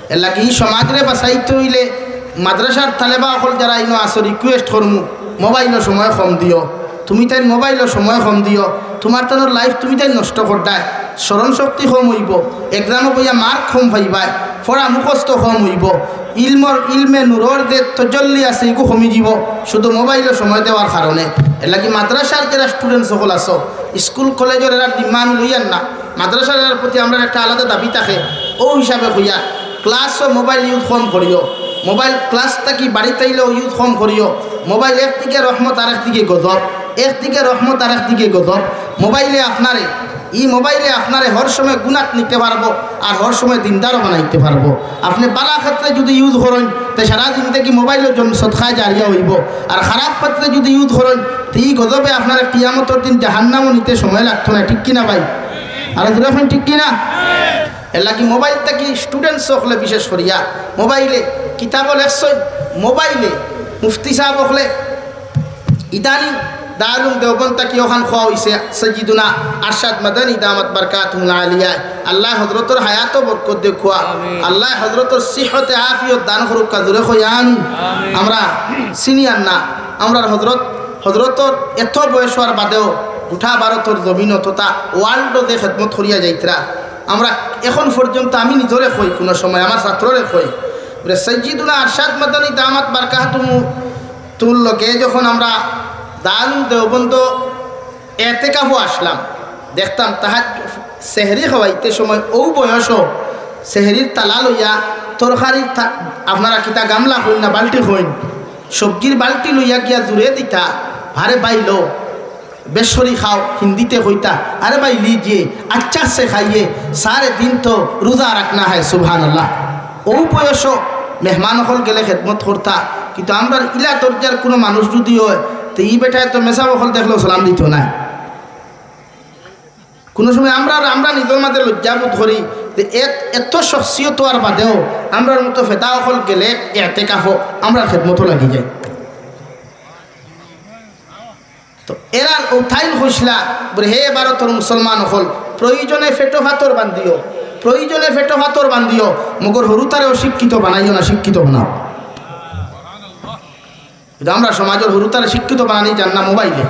এরলাগি ই সমাজরে বাঁচাইতে অইলে মাদ্রাসার তালেবা অকল যারা ইনো আছো, রিকুয়েস্ট করমু, মোবাইলো সময় কম দিও। তুমি তাইন মোবাইলো সময় কম দিও, তুমার তানোর লাইফ তুমি তাইন নষ্ট কররায়। স্মরণ শক্তি কম অইবো, এক্সামো বইয়া মার্ক কম পাইবায়, পড়া মুখস্থ কম অইবো। ইলমর, ইলমে নূরর যে তজল্লি আছে, ইগু কমি যিবো, শুধু মোবাইলো সময় দেওয়ার কারণে। এরলাগি মাদ্রাসার যারা স্টুডেন্টস অকল আছো, স্কুল কলেজর এরার জিম্মা আমি লইয়ার না, মাদ্রাসার এরার প্রতি আমরার একটা আলাদা দাবি থাকে। অউ হিসাবে কইয়া, ক্লাসো মোবাইল ইউজ কম করিও, মোবাইল ক্লাস থাকি বাড়িত আইলেও ইউজ কম করিও। মোবাইল একদিকে রহমত আর একদিকে গজব, একদিকে রহমত আর একদিকে গজব। মোবাইলে আপনারে, ই মোবাইলে আপনারে হর সময় গুনাত নিতে পারবো, আর হর সময় দিনদারও বানাইতে পারবো। আপনে ভালা ক্ষেত্রে যুদি ইউজ করইন, তে সারা জিন্দেগি মোবাইলো জন-, সদকায়ে জারিয়া অইবো। আর খারাপ ক্ষেত্রে যুদি ইউজ করইন, তে ই গজবে আপনারে কিয়ামতর দিন জাহান্নামো নিতে সময় লাগতো না, ঠিক কি না ভাই? আর জোরে কইন, ঠিক কি না? এরলাগি মোবাইল থাকি স্টুডেন্টস অকলে বিশেষ করিয়া মোবাইলে, কিতাবো লেখছইন, মোবাইলে মুফতি সাব অকলে ইদানিং দারুল উলুম দেওবন্দ থাকি অখান কওয়া অইছে, সাইয়্যিদুনা আরশাদ মাদানী দামাত বারকাতুহুমুল আলিয়া, আল্লায় হজরতর হায়াতো বরকত দেউক্কা, আমিন। আল্লায় হজরতর সিহতে আফিয়ত দান করউক্কা, জোরে কই আমিন। আমিন। আমরা সিনিয়র না, আমরার হজরত, হজরতর এত বয়স অওয়ার বাদেও গোটা ভারতর জমিনো তথা ওয়ার্ল্ডো যে খেদমত করিয়া যাইতরা, আমরা এখন পর্যন্ত, আমি নিজরে কই, কুনু সময় আমার ছাত্ররে কই, বুলে, সাইয়্যিদুনা আরশাদ মাদানী দামাত বারকাতুহুমুল তুর লগে যখন আমরা দারুল উলুম দেওবন্দ এতেকাফো আসলাম, দেখতাম তাহার সেহরি খাওয়াইতে সময় অউ বয়সো সেহরির তালা লইয়া তরকারির থা-, আপনারা কিতা গামলা কইন না বালটি কইন, সবজির বালটি লইয়া গিয়া জুরে দিতা, "আরে ভাই লো, বেশ করি খাও", হিন্দিতে কইতা, "আরে ভাই লিজিয়ে, আচ্ছা সে খাইয়ে, সারে দিন তো রোজা রাখনা হ্যায়।" সুবহানাল্লাহ। অউ বয়সো মেহমান অকল গেলে খেদমত করতা, কিন্তু আমরার ইলা দরজার কুনু মানুষ যুদি অয়, তে ই বেটায় তো মেসাব অকল দেখলেও সালাম দিতো নায়। কুনু সময় আমরা, আমরা নিজর মাঝে লজ্জা বোধ করি, তে এত, এত শখসিয়ত অওয়ার বাদেও আমরার মতো ফেদা অকল গেলে এতেকাফো আমরার খেদমতো লাগি যায়। তো এরার উঠাইল কইছলা, বলে, "হে ভারতর মুসলমান অকল, প্রয়োজনে ফেটো ফাতর বান্ধিও, প্রয়োজনে ফেটো ফাতর বান্ধিও, মগর হুরুতারে অশিক্ষিত বানাইও না, শিক্ষিত বানাও।" কিন্তু আমরা সমাজর হুরুতারে শিক্ষিত বানানি জান না মোবাইলে।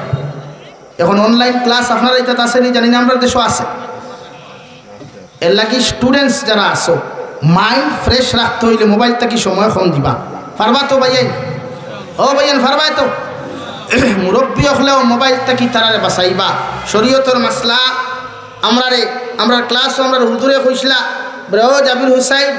এখন online class আপনারা ইতাত আছে নি জানি না, আমরার দেশো আছে। এর লাগি students যারা আছো, mind fresh রাখতে অইলে মোবাইল থাকি সময় কম দিবা। পারবা তো ভাইয়াইন? ও ভাইয়াইন, পারবা তো? মুরব্বি অকলেও মোবাইল থাকি তারারে বাঁচাইবা। শরীয়তর মাসলা আমরারে, আমরার class-ও আমরার হুজুরে কইছলা, বলে, "ও জাবির হুসাইন,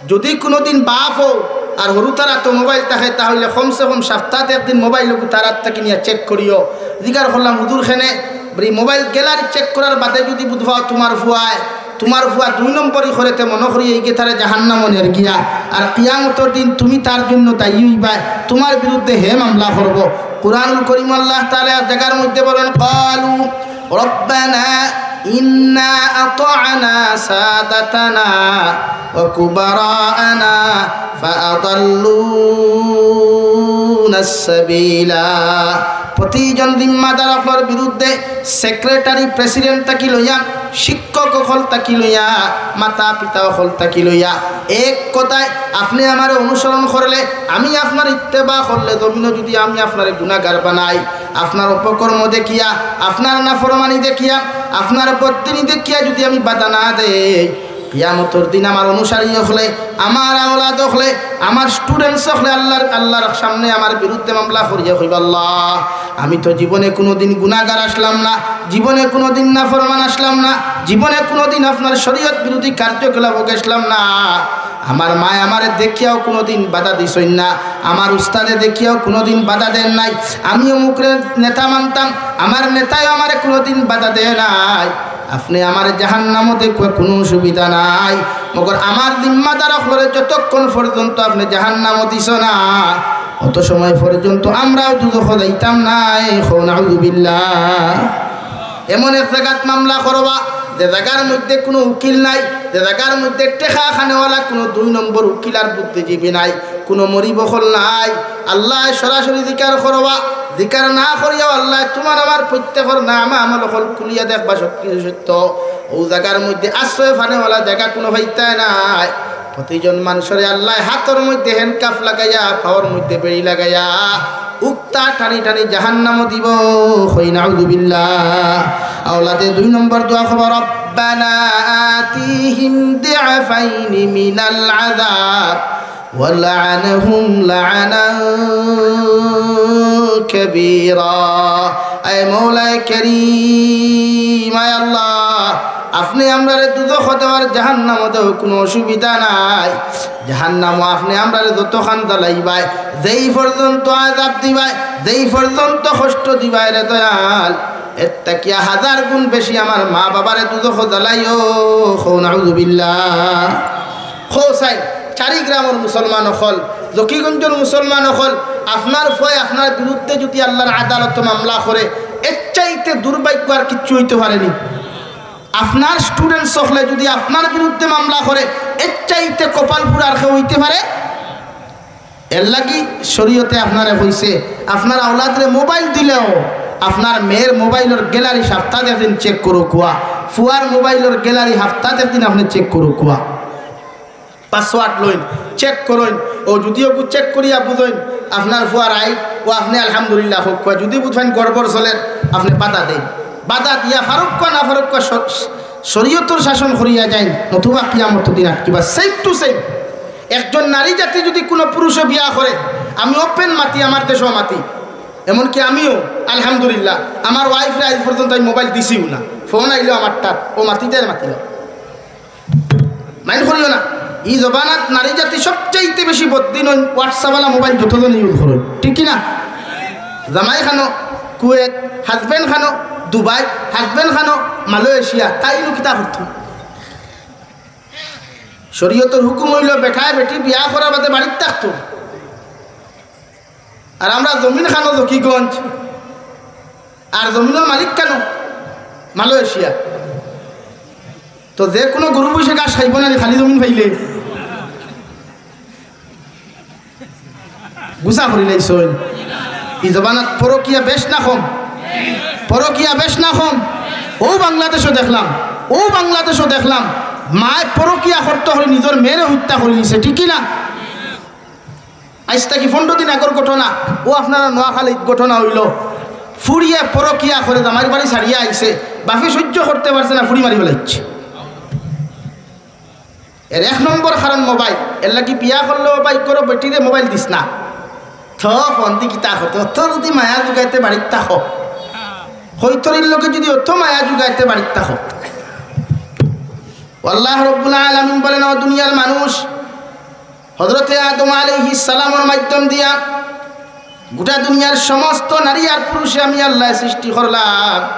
যদি কুনুদিন বাপ অও আর হুরুতার আতো মোবাইল থাকে, তা অইলে কমসে কম সাপ্তাত একদিন মোবাইল অগু তার আত থাকি নিয়া check করিও।" জিকার করলাম, "হুজুর, কেনে?" বলে, "মোবাইল gallery check করার বাদে যদি বুঝবাও তুমার ফুয়ায়, তুমার ফুয়া দুই নম্বরি করে, তে মনো করি এইগে তারে জাহান্নামো নেরগিয়া। আর কিয়ামতর দিন তুমি তার জন্য দায়ী অইবায়, তুমার বিরুদ্ধে হে মামলা করবো।" কুরআনুল করিমো আল্লাহ তাআলা এক জাগার মধ্যে বলেন, "ক্বালু রাব্বানা ইন্না আতা'না সাদাতানা ওয়া কুবারা'না ফাআদাল্লুনাস সাবিলা।" প্রতিজন জিম্মাদার অকলর বিরুদ্ধে, secretary, president থাকি লইয়া, শিক্ষক অকল থাকি লইয়া, মাতা পিতা অকল থাকি লইয়া, এক কথায়, আপনে আমারে অনুসরণ করলে, আমি আপনার ইত্তেবা করলে, জমিনো যদি আমি আপনারে গুনাগার বানাই, আপনার অপকর্ম দেখিয়া, আপনার নাফরমানি দেখিয়া, আপনার বদদিনি দেখিয়া যদি আমি বাধা না দেই, কিয়ামতর দিন আমার অনুসারী অকলে, আমার আওলাদ অকলে, আমার students অকলে আল্লার, আল্লার সামনে আমার বিরুদ্ধে মামলা করিয়া কইবা, "আল্লাহ, আমি তো জীবনে কুনুদিন গুনাগার আছলাম না, জীবনে কুনুদিন নাফরমান আছলাম না, জীবনে কুনুদিন আপনার শরীয়ত বিরোধী কার্যকলাপো গেছলাম না। আমার মায় আমারে দেখিয়াও কুনুদিন বাধা দিছইন না, আমার উস্তাদে দেখিয়াও কুনুদিন বাধা দেন নাই। আমি অমুকরে নেতা মানতাম, আমার নেতায়ও আমারে কুনুদিন বাধা দেয় নাই। আপনে আমারে জাহান্নামো দেখউক্কা, কুনু অসুবিধা নাই, মগর আমার জিম্মাদার অকলরে যতক্ষণ পর্যন্ত আপনে জাহান্নামো দিছো না, অত সময় পর্যন্ত আমরাও দুজখো যাইতাম নায়।" কও নাউজুবিল্লাহ। এমন এক জাগাত মামলা করবা, যে জাগার মধ্যে কুনু উকিল নাই, যে জাগার মধ্যে টেকা খানেওয়ালা কুনু দুই নম্বর উকিল আর বুদ্ধিজীবী নাই, কুনু মরিব অকল নাই। আল্লায় সরাসরি জিকার করবা, জিকার না করিয়াও আল্লায় তুমার আমার প্রত্যেকর নামা আমল অকল খুলিয়া দেখবা, সব কিছু সত্য। অউ জাগার মধ্যে আশ্রয় ফানেওয়ালা জাগা কুনু পাইতায় নায়। প্রতিজন মানষরে আল্লায় হাতর মধ্যে handcuff লাগাইয়া, পাওর মধ্যে বেড়ি লাগাইয়া, উক্তা টানি টানি জাহান্নামো দিবো। কই নাউজুবিল্লাহ। আওলাদে দুই নম্বর দোয়া করবা, "রব্বানা আতিহিম দি'ফাইনি মিনাল আযাব ওয়ালআনহুম লা'নান কাবীরা।" আয় মওলায় করিম, আয় আল্লাহ, আপনে আমরারে দুজখো দেও আর জাহান্নামো দেও, কুনু অসুবিধা নাই। জাহান্নামো আপনে আমরারে যতখান জ্বালাইবায়, যেই পর্যন্ত আযাব দিবায়, যেই পর্যন্ত কষ্ট দিবায় রে দয়াল, এর থাকিয়া হাজার গুণ বেশি আমার মা বাবারে দুজখো জ্বালাইও। কও নাউজুবিল্লাহ। কও চাইন, চারি গ্রামর মুসলমান অকল, জকিগঞ্জর মুসলমান অকল, আপনার ফুয়ায় আপনার বিরুদ্ধে যদি আল্লার আদালতো মামলা করে, এর চাইতে দুর্ভাগ্য আর কিচ্ছু অইতে পারেনি। আপনার students অকলে যদি আপনার বিরুদ্ধে মামলা করে, এর চাইতে কপাল পুড়া আর কেউ অইতে পারে? এর লাগি শরীয়তে আপনারে কইছে, আপনার আওলাদরে মোবাইল দিলেও আপনার মেয়ের মোবাইলর gallery হাপ্তাত একদিন check করউক্কা, ফুয়ার মোবাইলর gallery হাপ্তাত একদিন আপনে check করউক্কা। Password লইন, check করইন, ও যুদি অগু check করিয়া বুঝইন আপনার ফুয়ার আইব, ও আপনে আলহামদুলিল্লাহ কউক্কা, যুদি বুঝইন গড়বড় চলের, আপনে বাধা দেইন। বাধা দিয়া পারউক্কা না পারউক্কা শ-, শরীয়তর শাসন করিয়া যাইন, নতুবা কিয়ামতর দিন আটকিবা। Same to same। একজন নারী জাতি যুদি কুনু পুরুষে বিয়া করে, আমি open মাতি, আমার দেশো মাতি, এমনকি আমিও আলহামদুলিল্লাহ আমার wife রে আইজ পর্যন্ত আমি মোবাইল দিছিও না, ফোন আইলো আমার টাত, ও মাতিতে মাতিলো। Mind করিও না, ই জমানাত নারী জাতি সবচাইতে বেশি বদদিন অইন, WhatsApp আলা মোবাইল যতজনে use করইন, ঠিক কি না? জামাই খানো কুয়েত, husband খানো দুবাই, husband খানো মালয়েশিয়া, তাইন কিতা করতো? শরীয়তর হুকুম অইলো বেটায় বেটি বিয়া করার বাদে বাড়িত থাকতো। আর আমরা জমিন খানো জকিগঞ্জ, আর জমিনর মালিক খানো মালয়েশিয়া। তো যে কুনু গরু বইছে ঘাস খাইবো না নি, খালি জমিন পাইলে? গুছা করি লাইছইন। ই জমানাত পরকিয়া বেশ না কম? পরকিয়া বেশ না কম? অউ বাংলাদেশো দেখলাম, অউ বাংলাদেশো দেখলাম, মায় পরকিয়া করতো করি নিজর মেয়েরে হত্যা করি নিছে, ঠিক কি না? আইজ থাকি পনরো দিন আগর ঘটনা, অউ আপনারা নোয়াখালীত ঘটনা অইলো, ফুড়িয়ে পরকিয়া করি জামাইর বাড়ি ছাড়িয়া আইছে, বাফে সইজ্য করতে পারছে না, ফুড়ি মারি ফালাইছে। এর এক নম্বর কারণ মোবাইল। এরলাগি বিয়া করলেও ভাই করো বেটিরে মোবাইল দিস না। তো ফোন দি কিতা করতে? অত যুদি মায়া জুগাইতে বাড়িত থাকো, কৈতরির লগে যুদি অত মায়া জুগাইতে বাড়িত থাকো। আল্লাহ রব্বুল আলামিন বলেন, "ও দুনিয়ার মানুষ, হযরতে আদম আলাইহিস সালামর মাধ্যম দিয়া গোটা দুনিয়ার সমস্ত নারী আর পুরুষে আমি আল্লায় সৃষ্টি করলাম।"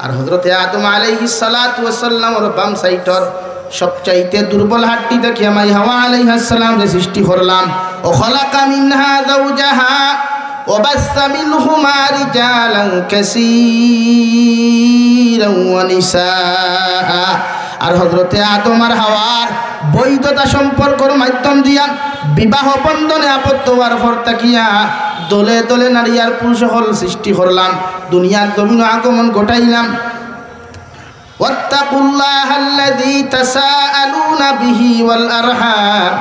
আর হযরতে আদম আলাইহিস সালাতু ওয়াস সালামর বাম সাইডর সবচাইতে দুর্বল হাড্ডি থাকি আমি হাওয়া আলাইহাস সালামরে সৃষ্টি করলাম। "ওয়া খালাকা মিনহা যাওজাহা ওয়া বাসসা মিনহুমা রিজালান কাসীরান ওয়া নিসাআ।" আর হযরতে আদম আর হাওয়ার বৈধতা সম্পর্কর মাধ্যম দিয়া বিবাহ বন্ধনে আবদ্ধ অওয়ার পর থাকিয়া দলে দলে নারী আর পুরুষ অকল সৃষ্টি করলাম, দুনিয়ার জমিনো আগমন ঘটাইলাম। واتقوا الله الذي تساءلون به والأرحام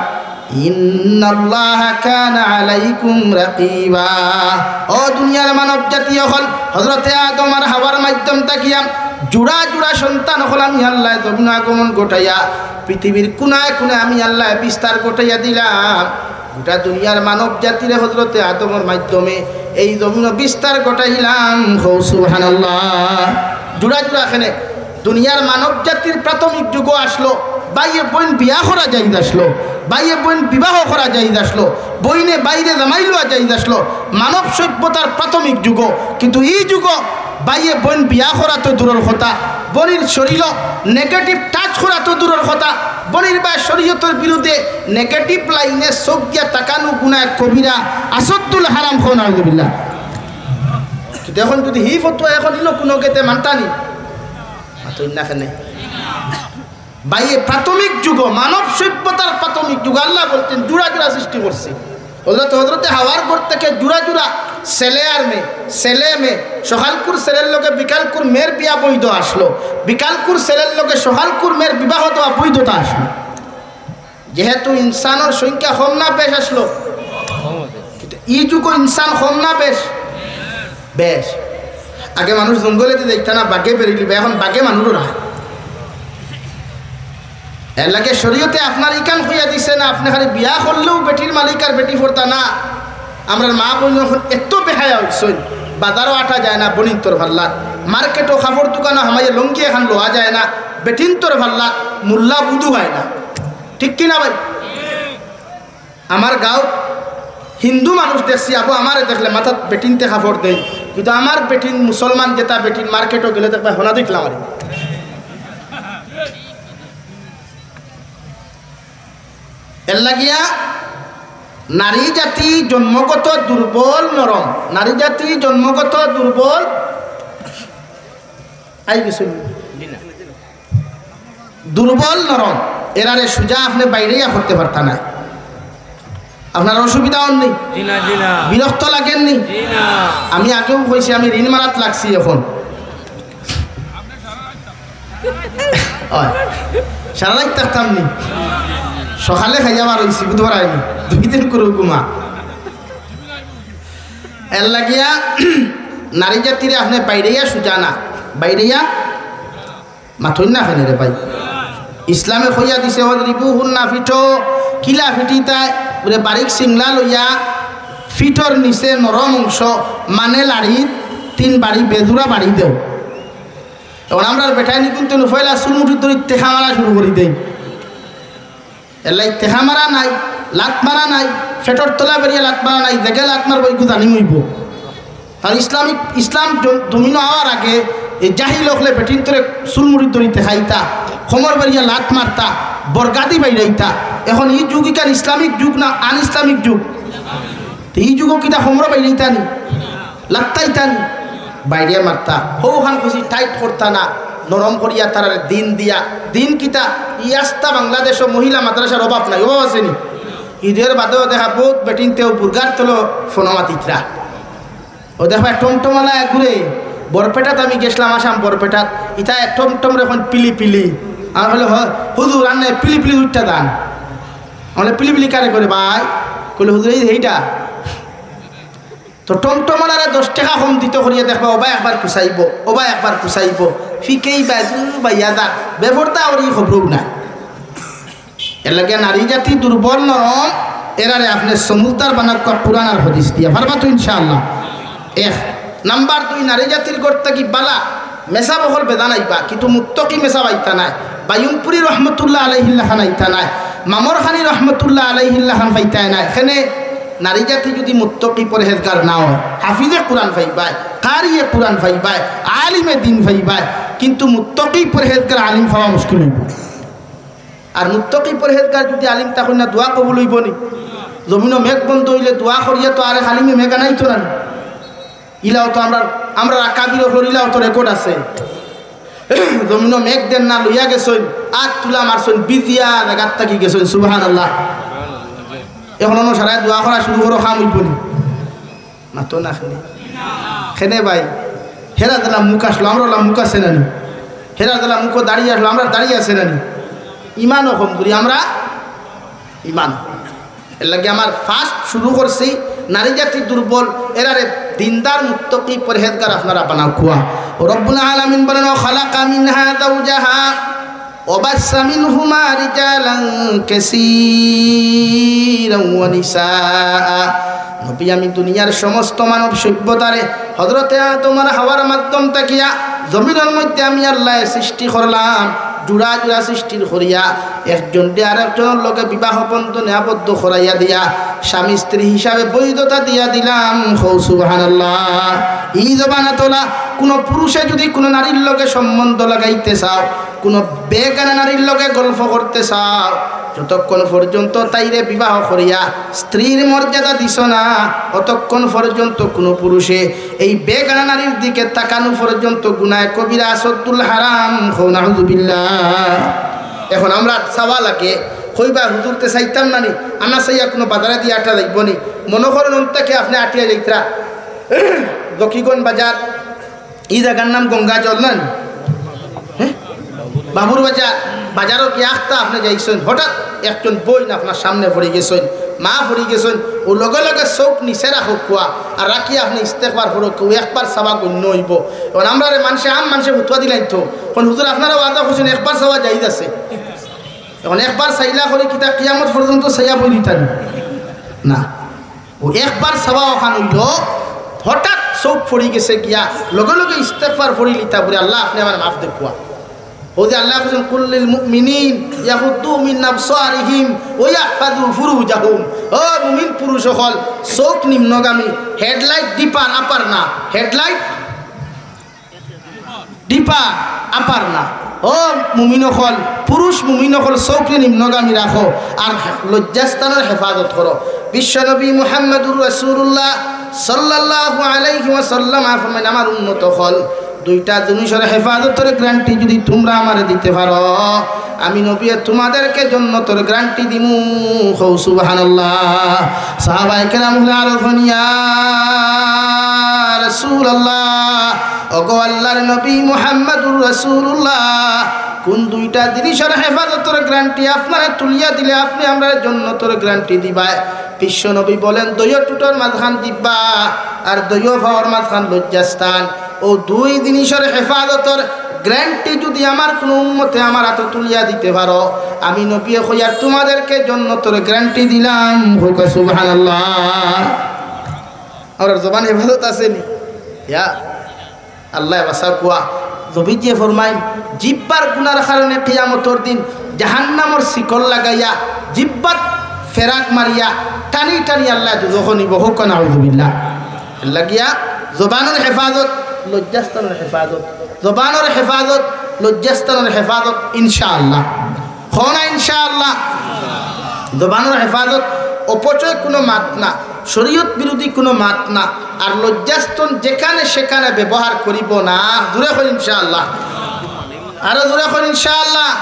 إن الله كان عليكم رقيبا। ও দুনিয়ার মানব জাতি অকল, হযরতে আদম আর হাওয়ার মাধ্যম থাকিয়া জুড়া জুড়া সন্তান অকল আমি আল্লায় জমিনো আগমন ঘটাইয়া পৃথিবীর কুনায় কুনায় আমি আল্লায় বিস্তার ঘটাইয়া দিলাম। গোটা দুনিয়ার মানব জাতিরে হযরতে আদমর মাধ্যমে এই জমিনো বিস্তার ঘটাইলাম। কও সুবহানাল্লাহ। জুড়া জুড়া কেনে দুনিয়ার মানব জাতির প্রাথমিক যুগো আসলো, ভাইয়ে বইন বিয়া করা জায়েজ আসলো, ভাইয়ে বইন বিবাহ করা জায়েজ আসলো, বইনে ভাইরে জামাই লওয়া জায়েজ আসলো, মানব সভ্যতার প্রাথমিক যুগো। কিন্তু ই যুগো ভাইয়ে বইন বিয়া করা তো দূরর কথা, বইনর শরীরো negative touch করা তো দূরর কথা, বইনর বায় শরীয়তর বিরুদ্ধে negative লাইনে চউখ দিয়া তাকানো গুনাহ কবিরা, আসাদ্দুল হারাম। কও নাউজুবিল্লাহ। কিন্তু এখন যুদি হি ফতোয়া এখন ইলো কুনু গেতে মানতা নি? মাতইন না কেনে? ভাইয়ে প্রাথমিক যুগো, মানব সভ্যতার প্রাথমিক যুগো আল্লায় বলছেন জুড়া জুড়া সৃষ্টি করছি। হযরত, হযরতে হাওয়ার ঘর থাকি জুড়া জুড়া ছেলে আর মেয়ে, ছেলে মেয়ে, সকালকুর ছেলের লগে বিকালকুর মেয়ের বিয়া বৈধ আসলো, বিকালকুর ছেলের লগে সকালকুর মেয়ের বিবাহ দেওয়া বৈধতা আসলো। যেহেতু ইনসানর সংখ্যা কম না বেশ আসলো, কিন্তু ই যুগো ইনসান কম না বেশ? বেশ। আগে মানুষ জঙ্গলেদি যাইতা না, বাঘে বেড়িলিবা, এখন বাঘে মানুষ রায়। এরলাগি শরীয়তে আপনার ইখান কইয়া দিছে না, আপনে খালি বিয়া করলেউ বেটির মালিক আর বেটি পর্দা না। আমরার মা বইন অখন এত বেহায়া অইছইন, বাজারো আটা যায় না বইনিন্তর ফাল্লাত, মার্কেটো কাপড়র দোকানো হামাইয়া লুঙ্গি এখান লওয়া যায় না বেটিন্তর ফাল্লাত, মুল্লা বুধু অয় না। ঠিক কি না ভাই? আমার গাঁওত হিন্দু মানুষ দেখছি, আবু আমারে দেখলে মাথাত বেটিন্তে কাপড় দেইন, কিন্তু আমার বেটিন মুসলমান যেতা বেটিন মার্কেটো গেলে দেখবায় হনা দেখলাম আর। এরলাগিয়া নারী জাতি জন্মগত দুর্বল, নরম। নারী জাতি জন্মগত দুর্বল, আই গেছইন। দুর্বল, নরম। এরারে সুজা আপনে বাইড়াইয়া করতে পারতা না। আপনার অসুবিধা অর নি? জি না, জি না। বিরক্ত লাগের নি? জি না। আমি আগেউ কইছি, আমি ঋণ মারাত লাগছি এখন। অয়। সারা রাইত থাকতাম নি? সকালে খাইয়া বার অইছি, বুধবার আইনি। দুই দিন করে ঘুমা। এরলাগিয়া নারী জাতিরে আপনে বাইড়াইয়া সুজা না, বাইড়াইয়া মাতইন না কেনে রে ভাই? ইসলামে কইয়া দিছে, "ওয়াদরিবুহুন্না", ফিটো। কিলা ফিটিতায়? বুলে বারিক সিংলা লইয়া ফিটোর নিচে নরম অংশ, মানে লাড়িত তিন বাড়ি বেজুড়া বাড়ি দেও। এখন আমরার বেটাইন কিন্তু পয়লা চুলমুঠি ধরি টেকা মারা শুরু করি দেয়। এরলাগি টেকা মারা নাই, লাত মারা নাই, ফেটর তলা বেরিয়া লাত মারা নাই, যেগে লাত মারবো ইগু জানিম অইবো। আর ইসলামিক, ইসলাম জ-, জমিনো আওয়ার আগে এই জাহিল অকলে বেটিন্তরে চুলমুঠি ধরি টেকাইতা, কোমর বেরিয়া লাত মারতা, বরগাদি বাইড়াইতা। এখন ই যুগ ইখান ইসলামিক যুগ না আন ইসলামিক যুগ? তে ই যুগো কিতা কোমর বাইড়াইতা নি? লাত্তাইতা নি? বাইড়িয়া মারতা। হউ খান খুশি টাইট করতা না। নরম করিয়া তারারে দিন দিয়া। দিন কিতা? ই আস্তা বাংলাদেশো মহিলা মাদ্রাসার অভাব নাই, অভাব আছে নি? ইদর বাদেও দেখা বউত বেটিন্তেও বুরগার তলো ফোনো মাতিতরা। অউ দেখবায় টমটমআলায় ঘুরে, বরপেটাত আমি গেছলাম, আসাম বরপেটাত, ইতায় টমটমরে কইন পিলি পিলি। আমি কইলে, "হ-, হুজুর, আন্নে পিলি পিলি দুইটা দান।" আমি কইলে, "পিলি পিলি কারে কয় রে ভাই?" কইলে, "হুজুর, এই যে এইটা।" তো টমটমআলারে দশ টেকা কম দিতো করিয়া দেখবা, ওবা একবার কুচাইবো, ওবা একবার কুচাইবো, ফিকেই বাজু বাইয়া যার, বেপর্দা অরি খবরও নাই। এরলাগি নারী জাতি দুর্বল, নরম, এরারে আপনে সমুজদার বানাউক্কা কুরআন আর হাদিস দিয়া। পারবা তো ইনশাআল্লাহ? এক। নাম্বার দুই, নারী জাতির ঘর থাকি বালা মেসাব অকল বেজান আইবা, কিন্তু মুত্তকি মেসাব আইতা নায়। বায়ুমপুরি রহমতুল্লাহ আলাইহির লাখান আইতা নায়, মামরখানি রহমতুল্লাহ আলাইহির লাখান পাইতায় নায়। কেনে? নারী জাতি যুদি মুত্তকি পরহেজগার না অয়, হাফিজে কুরআন পাইবায়, কারিয়ে কুরআন পাইবায়, আলিমে দিন পাইবায়, কিন্তু মুত্তকি পরহেজগার আলিম পাওয়া মুশকিল অইবো। আর মুত্তকি পরহেজগার যুদি আলিম থাকইন না, দোয়া কবুল অইবো নি? জমিনো মেঘ বন্ধ অইলে দোয়া করিয়া তো আরেক আলিমে মেঘ আনাইতো না নি? ইলাও তো আমরা, আমরা আকাবির অকলর ইলাও তো রেকর্ড আছে। জমিনো মেঘ দের না, লইয়া গেছইন, আত তুলা মারছইন, ভিজিয়া জাগাত থাকি গেছইন। সুবহানাল্লাহ। এখন অনো সারায় দোয়া করা শুরু করো, কাম অইবো নি? মাতো না কেনে? কেনে ভাই? হেরা যেলা মুখ আছলো, আমরার অলা মুখ আছে না নি? হেরা যেলা মুখো দাড়ি আছলো, আমরার দাড়ি আছে না নি? ইমানও কমজুরি আমরা, ইমান। এরলাগি আমার ফার্স্ট শুরু করছি, নারী জাতি দুর্বল, এরারে দিনদার মুত্তকি পরহেজগার আপনারা বানাউক্কা। রব্বুল আলামিন বলেন, "ওয়া খালাকা মিনহা যাওজাহা ওয়া বাসসা মিনহুমা রিজালান কাসীরান ওয়া নিসাআ।" নবী, আমি দুনিয়ার সমস্ত মানব সভ্যতারে হযরতে আদম আর হাওয়ার মাধ্যম থাকিয়া জমিনর মধ্যে আমি আল্লায় সৃষ্টি করলাম, জুড়া জুড়া সৃষ্টির করিয়া একজনরে আরেকজনর লগে বিবাহ বন্ধনে আবদ্ধ করাইয়া দিয়া স্বামী স্ত্রী হিসাবে বৈধতা দিয়া দিলাম। কও সুবহানাল্লাহ। ই জমানাত অলা কুনু পুরুষে যুদি কুনু নারীর লগে সম্বন্ধ লাগাইতে চাও, কুনু বেগানা নারীর লগে গল্প করতে চাও, যতক্ষণ পর্যন্ত তাইরে বিবাহ করিয়া স্ত্রীর মর্যাদা দিছো না, অতক্ষণ পর্যন্ত কুনু পুরুষে এই বেগানা নারীর দিকে তাকানো পর্যন্ত গুনায়ে কবিরা, আসাদ্দুল হারাম। কও নাউজুবিল্লাহ। এখন আমরার চাওয়া লাগে, কইবা, "হুজুর, তে চাইতাম না নি, আনা চাইয়া কুনু বাজারেদি আটা যাইবো নি?" মনো করইন অন থাকি আপনে আটিয়া যাইতরা জকিগঞ্জ বাজার, ই জাগার নাম গঙ্গাজল না নি? হ্যাঁ? বাবুর বাজার, বাজারো গিয়া আখতা আপনে যাইছইন, হঠাৎ একজন বইন আপনার সামনে পড়ি গেছইন, মা পড়ি গেছইন, অউ লগে লগে চউখ নিচে রাখউক্কা, আর রাখি আপনে ইস্তেগফার পড়উক্কা, অউ একবার চাওয়া গণ্য অইবো। এখন আমরারে মানষে, আম মানষে ফতুয়া দিলাইন তো, এখন হুজুর আপনারা ওয়াজা করছইন, একবার চাওয়া জায়েজ আছে। এখন একবার চাইলা করি কিতা কিয়ামত পর্যন্ত চাইয়া বই দিতা নি? না। অউ একবার চাওয়া অখান অইলো, হঠাৎ চউখ পড়ি গেছে গিয়া, লগে লগে ইস্তেগফার পড়ি লিতা, বুলে, "আল্লাহ, আপনে আমারে মাফ দেউক্কা।" অউ যে আল্লায় কইছইন, "কুল্লিল মুমিনিন ইয়াগুদ্দু মিন আবসারিহিম ওয়া ইয়াহফাজু ফুরুজাহুম।" ও মুমিন পুরুষ অকল, চউখ নিম্নগামী, হেডলাইট ডিপার আপার না, হেডলাইট ডিপার আপার না। ও মুমিন অকল, পুরুষ মুমিন অকল, চউখরে নিম্নগামী রাখো আর লজ্জাস্থানর হেফাজত করো। বিশ্বনবী মুহাম্মাদুর রাসূলুল্লাহ সাল্লাল্লাহু আলাইহি ওয়াসাল্লাম ফরমাইন, "আমার উম্মত অকল, দুইটা জিনিসর হেফাজতর গ্যারান্টি যুদি তুমরা আমারে দিতে পারো, আমি নবীয়ে তুমাদেরকে জন্নতর গ্যারান্টি দিমু।" কও সুবহানাল্লাহ। সাহাবায়ে কেরাম অকলে আরো কইন, "ইয়া রাসূলুল্লাহ, ওগো আল্লাহর নবী মুহাম্মাদুর রাসূলুল্লাহ, কুন দুইটা জিনিসর হেফাজতর গ্যারান্টি আপনারে তুলিয়া দিলে আপনে আমরারে জন্নতর গ্যারান্টি দিবায়?" বিশ্বনবী বলেন, "দুইও টুটর মাঝখান জিব্বা আর দুইও পাওর মাঝখান লজ্জাস্থান। অউ দুই জিনিসর হেফাজতর গ্যারান্টি যুদি আমার কুনু উম্মতে আমার আতো তুলিয়া দিতে পারো, আমি নবীয়ে কইয়ার তুমাদেরকে জন্নতর গ্যারান্টি দিলাম।" কও সুবহানাল্লাহ। আমরার জবান হেফাজত আছে নি? ইয়া আল্লায় বাঁচাউক্কা। নবীজিয়ে ফরমাইন, জিব্বার গুনার কারণে কিয়ামতর দিন জাহান্নামর শিকল লাগাইয়া, জিব্বাত ফেরাক মারিয়া, টানি টানি আল্লায় দুজখো নিবো। কও নাউজুবিল্লাহ। এরলাগিয়া জবানর হেফাজত, লজ্জাস্থানর হেফাজত, জবানর হেফাজত, লজ্জাস্থানর হেফাজত, ইনশাআল্লাহ। কও না ইনশাআল্লাহ। জবানর হেফাজত, অপচয় কুনু মাত না, শরীয়ত বিরোধী কুনু মাত না, আর লজ্জাস্থান যেখানে সেখানে ব্যবহার করিবো না। জুরে কও ইনশাআল্লাহ। আরো জোরে কইন ইনশাআল্লাহ।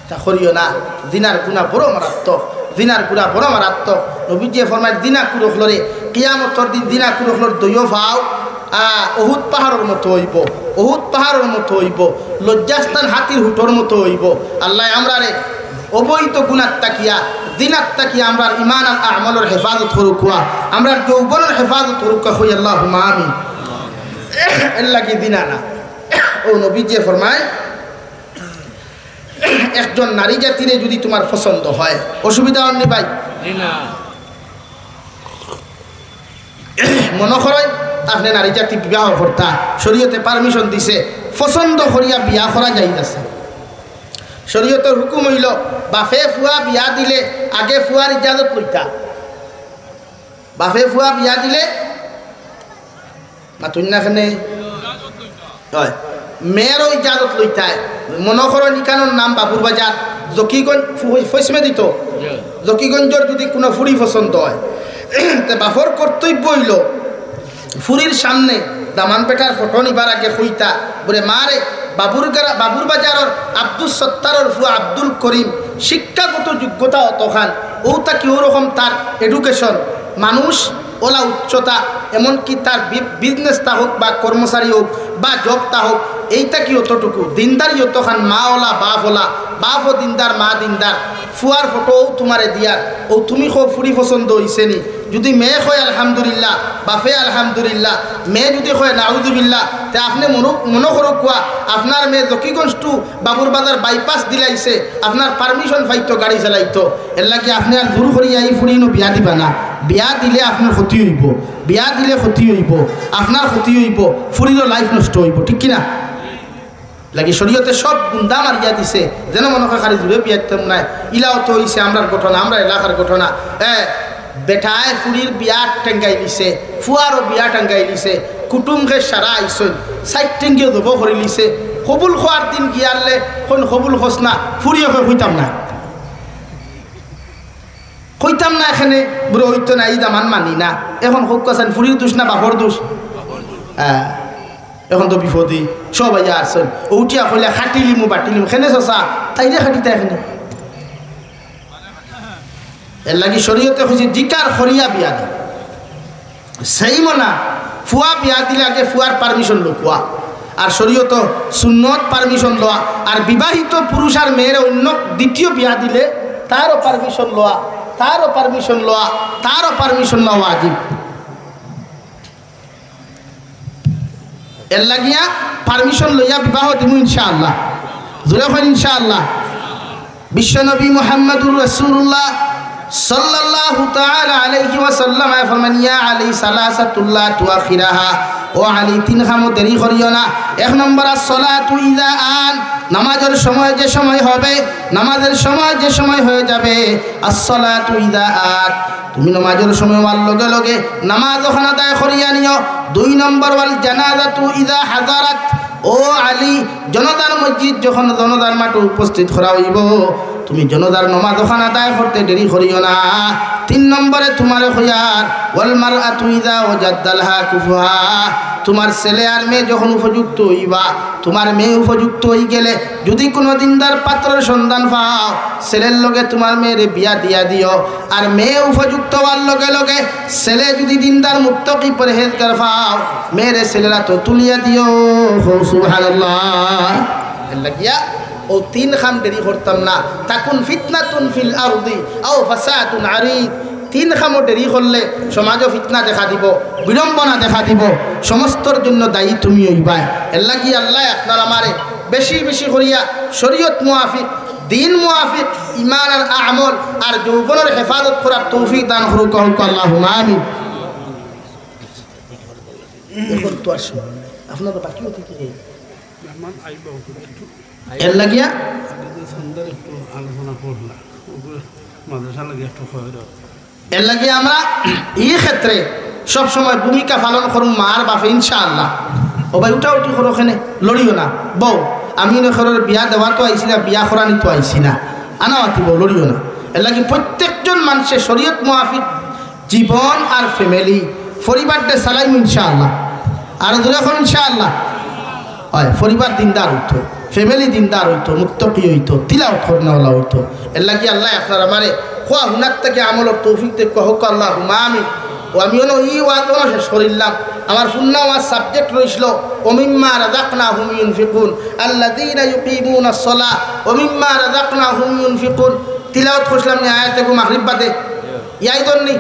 তা করিও না। জিনার গুনা বড় মারাত্মক, জিনার গুনা বড় মারাত্মক। নবীজিয়ে ফরমাইন, জিনা কুরুকলরে, কিয়ামতর দিন জিনা কুরুকলর দুইও পাও, আ, উহুদ পাহাড়র মতো অইবো, উহুদ পাহাড়র মতো অইবো, লজ্জাস্থান হাতির হুটর মতো অইবো। আল্লায় আমরারে অবৈধ গুনাত থাকিয়া, জিনাত থাকিয়া আমরার ইমান আর আমলর হেফাজত করুক্কা, আমরার যৌবনর হেফাজত করুক্কা, কই আল্লাহুম্মা আমিন। এরলাগি জিনা না। অউ নবীজিয়ে ফরমাইন, একজন নারী জাতিরে যুদি তুমার পছন্দ হয়, অসুবিধা অর নি ভাই? জি না। মনো করইন, আপনে নারী জাতি বিবাহ করতা, শরীয়তে permission দিছে, পছন্দ করিয়া বিয়া করা জায়েজ আছে। শরীয়তর হুকুম অইলো, বাপে ফুয়া বিয়া দিলে আগে ফুয়ার ইজাজত লইতা। বাপে ফুয়া বিয়া দিলে মাতুন না কেনে? অয়। মেয়েরও ইজাজত লইতায়। মনো করইন ইখানর নাম বাবুর বাজার, জকিগঞ্জ ফু-, ফৈসমেদি তো। জি। জকিগঞ্জর যুদি কুনু ফুড়ি পছন্দ হয়, তে বাপর কর্তব্য অইলো ফুড়ির সামনে দামান বেটার ফটো নিবার আগে কইতা, বুলে, "মা রে, বাবুর গারা-, বাবুর বাজারর আব্দুস সত্তারর ফুয়া আব্দুল করিম শিক্ষাগত যোগ্যতা অতখান, অউ থাকি অউ রকম তার education, মানুষ অলা উচ্চতা, এমনকি তার বি-, business তা হোক বা কর্মচারী হোক বা job তা হোক, এইটা কি অতটুকু? দিনদারি অতখান, মা অলা, বাপ অলা, বাপও দিনদার, মা দিনদার, ফুয়ার ফটো অউ তুমারে দিয়ার, অউ তুমি কও ফুড়ি পছন্দ অইছে নি?" যুদি মেয়ে কয় আলহামদুলিল্লাহ, বাপে আলহামদুলিল্লাহ, মেয়ে যুদি কয় নাউজুবিল্লাহ, তে আপনে মনো-, মনো করুক্কা, আপনার মেয়ে জকিগঞ্জ to বাবুর বাজার bypass দিলাইছে, আপনার permission পাইতো গাড়ি চালাইতো। এরলাগি আপনে আর জোর করিয়া ই ফুড়ি নু বিয়া দিবা না। বিয়া দিলে আপনার ক্ষতি অইবো, বিয়া দিলে ক্ষতি অইবো, আপনার ক্ষতি অইবো, ফুড়িরও life নষ্ট অইবো, ঠিক কি না? লাগি শরীয়তে সব গুন্দা মারিয়া দিছে, যেন মনো কয় খালি জোরে বিয়া দিতাম নায়। ইলাও তো অইছে আমরার ঘটনা, আমরার এলাকার ঘটনা। এ, বেটায় ফুড়ির বিয়া টেঙ্গাই দিছে, ফুয়ারও বিয়া টেঙ্গাই দিছে, কুটুমকে সারা আইছইন, সাইট টেঙ্গিও জবো করিলিছে। কবুল কওয়ার দিন গিয়ারলে কইন কবুল কস না, ফুড়িয়ে কয় কইতাম না। কইতাম না এখানে, বুলে অইতো না, ই দামান মানি না। এখন কউক্কা চাইন, ফুড়ির দোষ না বাপর দোষ? হ্যাঁ, এখন তো বিপদে, সব আইয়া আছইন, অউ উঠিয়া কইলা, "খাটিলিমু, বাটিলিমু।" কেনে চাচা, তাইরে খাটিতা এখানে। এরলাগি শরীয়তে কইছে, জিকার করিয়া বিয়া দেও। Same না, ফুয়া বিয়া দিলে আগে ফুয়ার permission লউক্কা। আর শরীয়তো সুন্নত permission লওয়া, আর বিবাহিত পুরুষ আর মেয়েরে অন্য দ্বিতীয় বিয়া দিলে তারও permission লওয়া, তারও permission লওয়া, তারও permission লওয়া ওয়াজিব। এরলাগিয়া permission লইয়া বিবাহ দিমু ইনশাআল্লাহ। জোরে কইন ইনশাআল্লাহ। বিশ্বনবী মুহাম্মাদুর রাসূলুল্লাহ সাল্লাল্লাহু তাআলা আলাইহি ওয়াসাল্লাম ফরমান, "ইয়া আলী, সালাসাতুল্লাহ তুআখিরাহা।" ও আলী, তিন কামো দেরি করিও না। এক নম্বর, আসসালাতু ইযা আন, নামাজের সময় যে সময় হবে, নামাজের সময় যে সময় হয়ে যাবে, আসসালাতু ইযা আত, তুমি নামাজের সময় অওয়ার লগে লগে নামাজ অখান আদায় করিয়া নিও। দুই নম্বর, ওয়াল জানাজাতু ইযা হাযারাত, ও আলী, জনাজার মসজিদ যখন জনাজার মাঠো উপস্থিত করা অইবো, তুমি জনাজার নামাজ অখান আদায় করতে দেরি করিও না। তিন নম্বরে তুমারে কইয়ার, ওয়াল মারআতু ইযা ওয়াজাদতালহা কুফুহা, তুমার ছেলে আর মেয়ে যখন উপযুক্ত অইবা, তুমার মেয়ে উপযুক্ত অইগেলে, যুদি কুনু দিনদার পাত্রর সন্ধান পাও, ছেলের লগে তুমার মেয়েরে বিয়া দিয়া দিও। আর মেয়ে উপযুক্ত অওয়ার লগে লগে ছেলে যুদি দিনদার মুত্তাকি পরহেজগার পাও, মেয়েরে ছেলের আতো তুলিয়া দিও। কও সুবহানাল্লাহ। এরলাগিয়া অউ তিন কাম দেরি করতাম না। তাকুন ফিতনাতুন ফিল আরদি আও ফাসাদুন আরিদ। তিন কামো দেরি করলে সমাজো ফিতনা দেখা দিবো, বিড়ম্বনা দেখা দিবো, সমস্তর জন্য দায়ী তুমি অইবায়। এরলাগি আল্লায় আপনার আমারে বেশি বেশি করিয়া শরীয়ত মুয়াফিক, দিন মুয়াফিক, ইমান আর আমল আর যৌবনর হেফাজত করার তৌফিক দান করুক, কউক আল্লাহুম্মা আমিন। এখন তো আর সময় নাই, আপনারা বাকি অতিথি নেই। মেহমান আইবা একটু। এরলাগিয়া আপনাদের সন্ধ্যার একটু আলোচনা করলা, ওগুলো মাদ্রাসা লাগে একটু খবর। এরলাগিয়া আমরা ই ক্ষেত্রে সব সময় ভূমিকা পালন করুম মার বাপে, ইনশাআল্লাহ। ও ভাই, উঠাউঠি করো কেনে, লড়িও না। বউ, আমি নখরর বিয়া দেওয়া তো আইছি না, বিয়া করানি তো আইছি না, আনা আতিব, লড়িও না। এরলাগি প্রত্যেকজন মানুষে শরীয়ত মুয়াফিক জীবন আর family, পরিবারটা চালাইমু ইনশাআল্লাহ। আর জোরে কও ইনশাআল্লাহ। অয়, পরিবার দিনদার অইতো। ফ্যামিলি দিনদার অইতো, মুত্তাকি অইতো, তিলাওয়াত করনেওয়ালা অইতো। এরলাগি আল্লায় আপনার আমারে কওয়া হুনার থাকি আমলর তৌফিক দেউক্কা, কউক্কা আল্লাহুম্মা আমিন। ও আমি অনো ই ওয়াজ অনো শেষ করিলাম। আমার পুরনা ওয়াজ সাবজেক্ট রইছিল, "ওয়া মিম্মা রাযাকনাহুম ইউনফিকুন, আল্লাযীনা ইউকিমুনাস সালাহ, ওয়া মিম্মা রাযাকনাহুম ইউনফিকুন।" তিলাওয়াত করছিলাম নি আয়াত এগু মাগরিব বাদে? ইয়াদ অর নি?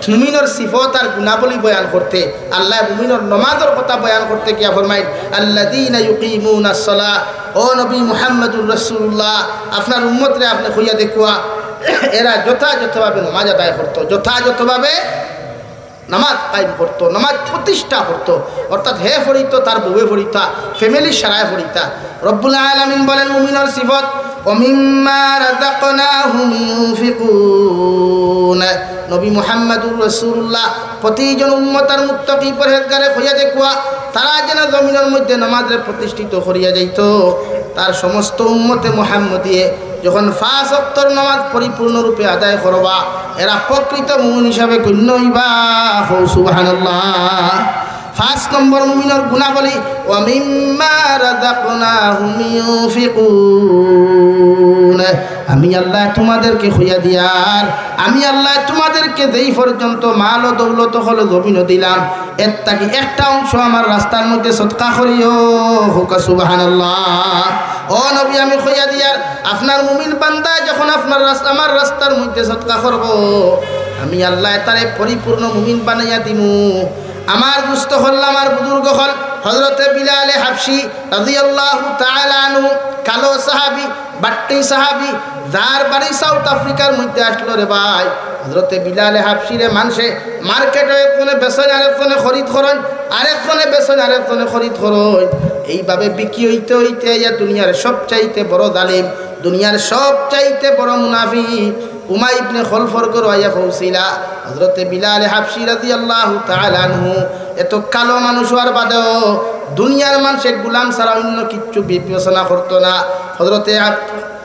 মুমিনর সিফত আর গুণাবলী বয়ান করতে, আল্লায় মুমিনর নমাজর কথা বয়ান করতে গিয়া ফরমাইন, "আল্লাযীনা ইউকিমুনাস সালাহ।" ও নবী মুহাম্মাদুর রাসূলুল্লাহ, আপনার উম্মতরে আপনে কইয়া দেউক্কা, এরা যথাযথভাবে নমাজ আদায় করতো, যথাযথভাবে নমাজ কায়েম করতো, নমাজ প্রতিষ্ঠা করতো। অর্থাৎ হে পড়িতো, তার বউয়ে পড়িতা, ফ্যামিলির সারায় পড়িতা। রব্বুল আলামিন বলেন মুমিনর সিফত, "ওয়া মিম্মা রাযাকনাহুম ইউনফিকুন।" নবী মুহাম্মাদুর রাসূলুল্লাহ প্রতিজন উম্মত আর মুত্তাকি পরহেজগারে কইয়া দেউক্কা, তারা যেন জমিনর মধ্যে নমাজরে প্রতিষ্ঠিত করিয়া যাইতো। তার সমস্ত উম্মতে মুহাম্মদিয়ে যখন পাঁচ ওয়াক্তর নমাজ পরিপূর্ণ রূপে আদায় করবা, এরা প্রকৃত মুমিন হিসাবে গণ্য অইবা। কও সুবহানাল্লাহ। পাঁচ নম্বর মুমিনর গুণাবলী, "ওয়া মিম্মা রাযাকনাহুম ইউনফিকুন।" আমি আল্লায় তোমাদেরকে কইয়া দিয়ার, আমি আল্লায় তোমাদেরকে যেই পর্যন্ত মাল ও দৌলত অকল জমিনো দিলাম, এর থাকি একটা অংশ আমার রাস্তার মধ্যে সদকা করিও। কউক্কা সুবহানাল্লাহ। ও নবী, আমি কইয়া দিয়ার, আপনার মুমিন বান্দায় যখন আপনার রাস্তা, আমার রাস্তার মধ্যে সদকা করবো, আমি আল্লায় তারে পরিপূর্ণ মুমিন বানাইয়া দিমু। আমার দুস্ত অকল, আমার বুজুর্গ অকল, হযরতে বিলালে হাবশী রাদিয়াল্লাহু তাআলা আনহু, কালো সাহাবী, বাট্টি সাহাবী, যার বাড়ি সাউথ আফ্রিকার মধ্যে আসলো রে ভাই। হযরতে বিলালে হাবশীরে মানষে মার্কেটো একজনে বেচইন, আরেকজনে খরিদ করইন, আরেকজনে বেচইন, আরেকজনে খরিদ করইন। এইভাবে বিক্রি অইতে অইতে আইয়া দুনিয়ার সবচাইতে বড় জালিম, দুনিয়ার সবচাইতে বড় মুনাফিক উমাই ইবনে খলফর ঘরো আইয়া পৌঁছিলা। হযরতে বিলালে হাবশী রাদিয়াল্লাহু তাআলা আনহু এত কালো মানুষ অওয়ার বাদেও দুনিয়ার মানষে গোলাম ছাড়া অইন্য কিচ্ছু বিবেচনা করতো না। হযরতে আব-,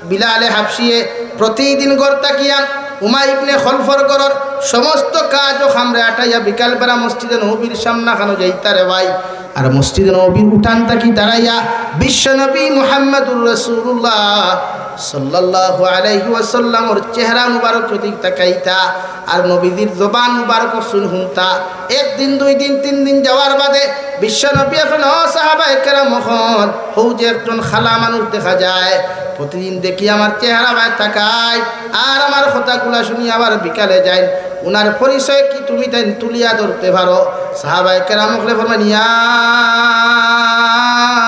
বিলালে হাবশীয়ে প্রতিদিন ঘর থাকিয়া উমাই ইবনে খলফর ঘরর সমস্ত কাজ ও কামরে আটাইয়া বিকালবেলা মসজিদে নববীর সামনাখানো যাইতা রে ভাই। আর মসজিদে নববীর উঠান থাকি দাঁড়াইয়া বিশ্বনবী মুহাম্মাদুর রাসূলুল্লাহ সাল্লাল্লাহু আলাইহি ওয়াসাল্লামর চেহারা মুবারকর দিকে তাকাইতা, আর নবীজির জবান মুবারকর সুর হুনতা। একদিন, দুই দিন, তিন দিন যাওয়ার বাদে বিশ্বনবীয়ে কইন, "ও সাহাবায়ে কেরাম অকল, হউ যে একজন কালা মানুষ দেখা যায়, প্রতিদিন দেখি আমার চেহারা বায় তাকাইন, আর আমার কথাগুলা হুনি আবার বিকালে যাইন, উনার পরিচয় কি তুমি তাইন তুলিয়া ধরতে পারো?" সাহাবায়ে কেরাম অকলে ফরমাইন, "ইয়া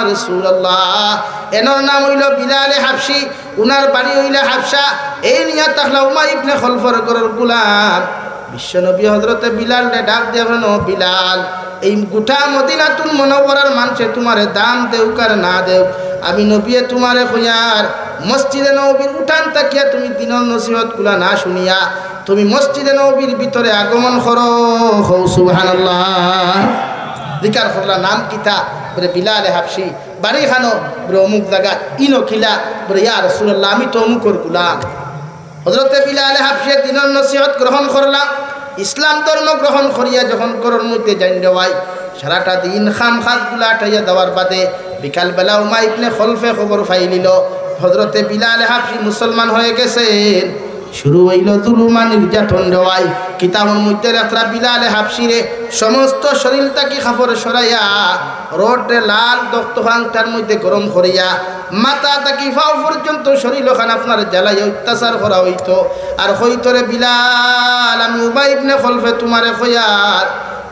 রাসূলুল্লাহ, এনর নাম অইলো বিলালে হাবশী, উনার বাড়ি অইলো হাবশা, এইন ইয়া থাকলা উমাই ইবনে খলফর ঘরর গোলাম।" বিশ্বনবী হযরতে বিলালরে ডাক দিয়া বলেন, "ও বিলাল, এই গোটা মদিনাতুল মুনাওয়ারার মানষে তুমারে দাম দেউক আর না দেউক, আমি নবীয়ে তুমারে কইয়ার, মসজিদে নববীর উঠান থাকিয়া তুমি দ্বীনর নসিহতগুলা না হুনিয়া তুমি মসজিদে নববীর ভিতরে আগমন করো।" কও সুবহানাল্লাহ। জিকার করলা, "নাম কিতা?" বলে, "বিলালে হাবশী।" "বাড়ি খানো?" বলে, "অমুক জাগাত।" "ইনো কিলা?" বলে, "ইয়া রাসূলুল্লাহ, আমি তো অমুকর গোলাম।" হযরতে বিলালে হাবশীয়ে দ্বীনর নসিহত গ্রহণ করলা। ইসলাম ধর্ম গ্রহণ করিয়া যখন ঘরর মধ্যে যাইন রে ভাই, সারাটা দিন কাম কাজগুলা আটাইয়া দেওয়ার বাদে বিকালবেলা উমাই ইবনে খলফে খবর পাইলিলো হযরতে বিলালে হাবশী মুসলমান হয়ে গেছেন। শুরু অইলো জুলুম আর নির্যাতন রে ভাই। কিতাবর মধ্যে লেখরা বিলালে হাবশীরে সমস্ত শরীর থাকি কাপড় সরাইয়া রডরে লাল দগ্ধ আংটার মধ্যে গরম করিয়া মাথা থাকি পাও পর্যন্ত শরীর অখান আপনারে জ্বালাইয়া অত্যাচার করা অইতো। আর কইতো, "রে বিলাল, আমি উমাই ইবনে খলফে তুমারে কইয়ার,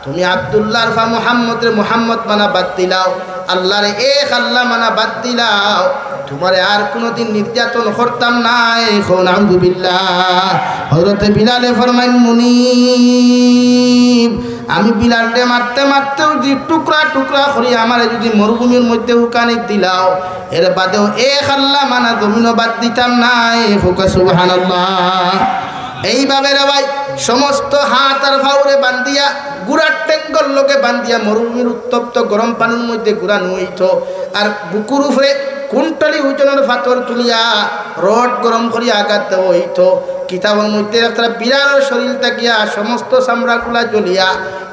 তুমি আব্দুল্লাহর ফা মুহাম্মদরে মুহাম্মদ মানা বাদ দিলাও, আল্লাহরে এক আল্লাহ মানা বাদ দিলাও, তুমারে আর কুনুদিন নির্যাতন করতাম নায়।" কও নাউযুবিল্লাহ। হযরতে বিলালে ফরমাইন, "মুনিব, আমি বিলালরে মারতে মারতেও যদি টুকরা টুকরা করি আমারে যদি মরুভূমির মধ্যে হুকানি দিলাও, এর বাদেও এক আল্লাহ মানা জমিনো বাদ দিতাম নায়।" কউক্কা সুবহানাল্লাহ। এইভাবে রে ভাই, সমস্ত হাত আর পাওরে বান্ধিয়া, ঘোড়ার ঠেঙ্গর লগে বান্ধিয়া মরুভূমির উত্তপ্ত গরম পানির মধ্যে ঘুরানো অইতো। আর বুকুর উপরে কুইন্টালি ওজনর পাথর তুলিয়া রড গরম করিয়া আঘাত দেওয়া অইতো। কিতাবর মধ্যে লেখরা বিলালর শরীর থাকিয়া সমস্ত চামড়াগুলা জ্বলিয়া,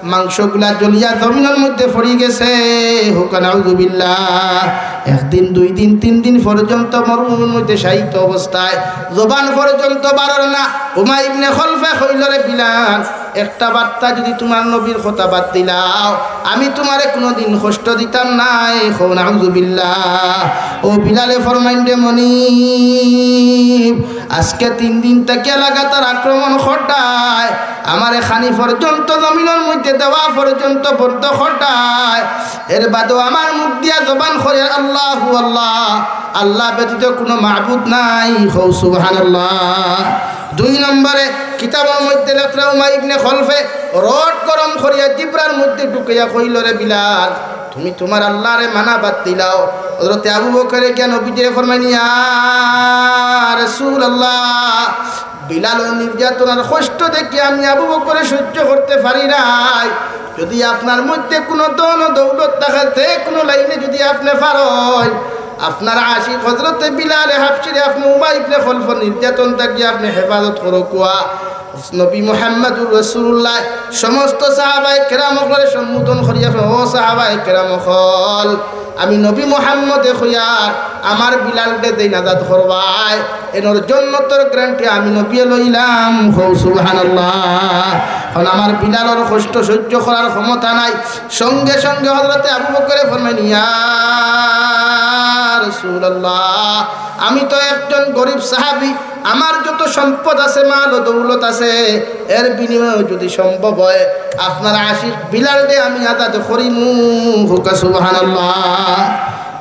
মাংসগুলা জ্বলিয়া জমিনর মধ্যে পড়ি গেছে। কউক্কা নাউযুবিল্লাহ। একদিন, দুই দিন, তিন দিন পর্যন্ত মরুভূমির মধ্যে শায়িত অবস্থায়, জবান পর্যন্ত বারর না। উমাই ইবনে খলফে কইল, "রে বিলাল, একটা বার্তা যদি তুমার নবীর কথা বাদ দিলাও, আমি তুমারে কুনুদিন কষ্ট দিতাম নায়।" কও নাউজুবিল্লাহ। ও বিলালে ফরমাইন, "রে মনিব, আজকে তিন দিন থাকিয়া লাগাতার আক্রমণ কররায়, আমারে খানি পর্যন্ত জমিনর মধ্যে দেওয়া পর্যন্ত বন্ধ কররায়, এর বাদেও আমার মুখ দিয়া জবান করিয়ার আল্লাহু আল্লাহ, আল্লাহ ব্যতীত কুনু মাবুদ নাই।" কও সুবহানাল্লাহ। দুই নম্বরে কিতাবর মধ্যে লেখরা উমাই ইবনে খলফে রড গরম করিয়া জিব্রার মধ্যে ঢুকাইয়া কইল, "রে বিলাল, তুমি তুমার আল্লাহরে মানা বাদ দিলাও।" হযরতে আবু বকরে গিয়া নবীজিরে ফরমাইন, "ইয়া রাসূলুল্লাহ, বিলালর নির্যাতন আর কষ্ট দেখি আমি আবু বকরে সহ্য করতে পারি নাই। যদি আপনার মধ্যে কুনু ধন দৌলত থাকে, যে কুনু লাইনে যদি আপনে পারইন, আপনার আশিক হযরতে বিলালে হাবশিরে আপনে উমাই ইবনে খলফর নির্যাতন থাকি আপনে হেফাজত করউক্কা।" নবী মুহাম্মাদুর রাসূলুল্লাহ সমস্ত সাহাবায়ে কেরাম অকলরে সম্বোধন করিয়া, "ও সাহাবায়ে কেরাম অকল, আমি নবী মুহাম্মদে কইয়ার আমার বিলালরে যেইন আজাদ করবায়, এনর জন্নতর গ্যারান্টি আমি নবীয়ে লইলাম।" কও সুবহানাল্লাহ। অখন আমার বিলালর কষ্ট সহ্য করার ক্ষমতা নাই। সঙ্গে সঙ্গে হযরতে আবু বকরে ফরমাইন, "ইয়া রাসূলুল্লাহ, আমি তো একজন গরিব সাহাবী, আমার যত সম্পদ আছে, মাল ও দৌলত আছে, এর বিনিময়ে যদি সম্ভব হয়, আপনার আশিক বিলালরে আমি আজাদ করিমু।" কউক্কা সুবহানাল্লাহ।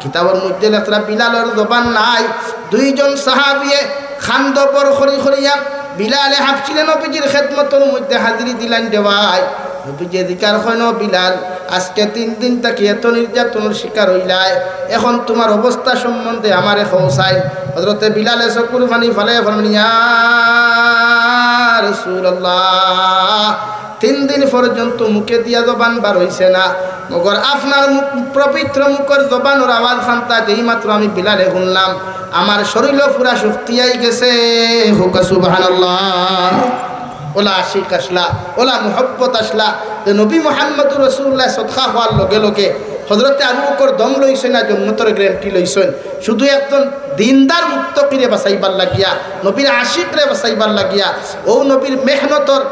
কিতাবর মধ্যে লেখরা বিলালর জবান নাই। দুইজন সাহাবিয়ে খান্দবর করি করিয়া বিলালে হাবশিরে নবীজির খেদমতর মধ্যে হাজিরি দিলাইন দেওয়ায়। নবীজিয়ে জিকার কইন, "ও বিলাল, আজকে তিন দিন থাকি এত নির্যাতনর শিকার অইলায়, এখন তুমার অবস্থা সম্বন্ধে আমারে কওছাইন।" হযরতে বিলালে চকুর পানি ফালাইয়া ফরমাইন, "ইয়া রাসূলুল্লাহ, তিন দিন পর্যন্ত মুখে দিয়া জবান বার অইছে না, মগর আপনার মুখ, পবিত্র মুখর জবানর আওয়াজ খান্তা যেই মাত্র আমি বিলালে হুনলাম, আমার শরীলো পুরা শক্তি আইগেছে।" কউক্কা সুবহানাল্লাহ। অলা আশিক আছলা, অলা মুহাব্বত আছলা, যে নবী মুহাম্মাদুর রাসূলুল্লাহ সদকা খাওয়ার লগে লগে হযরতে আবু বকর দম লইছইন না, জন্নতর গ্যারান্টি লইছইন। শুধু একজন দিনদার মুত্তাকিরে বাঁচাইবার লাগিয়া, নবীর আশিকরে বাঁচাইবার লাগিয়া, অউ নবীর মেহনতর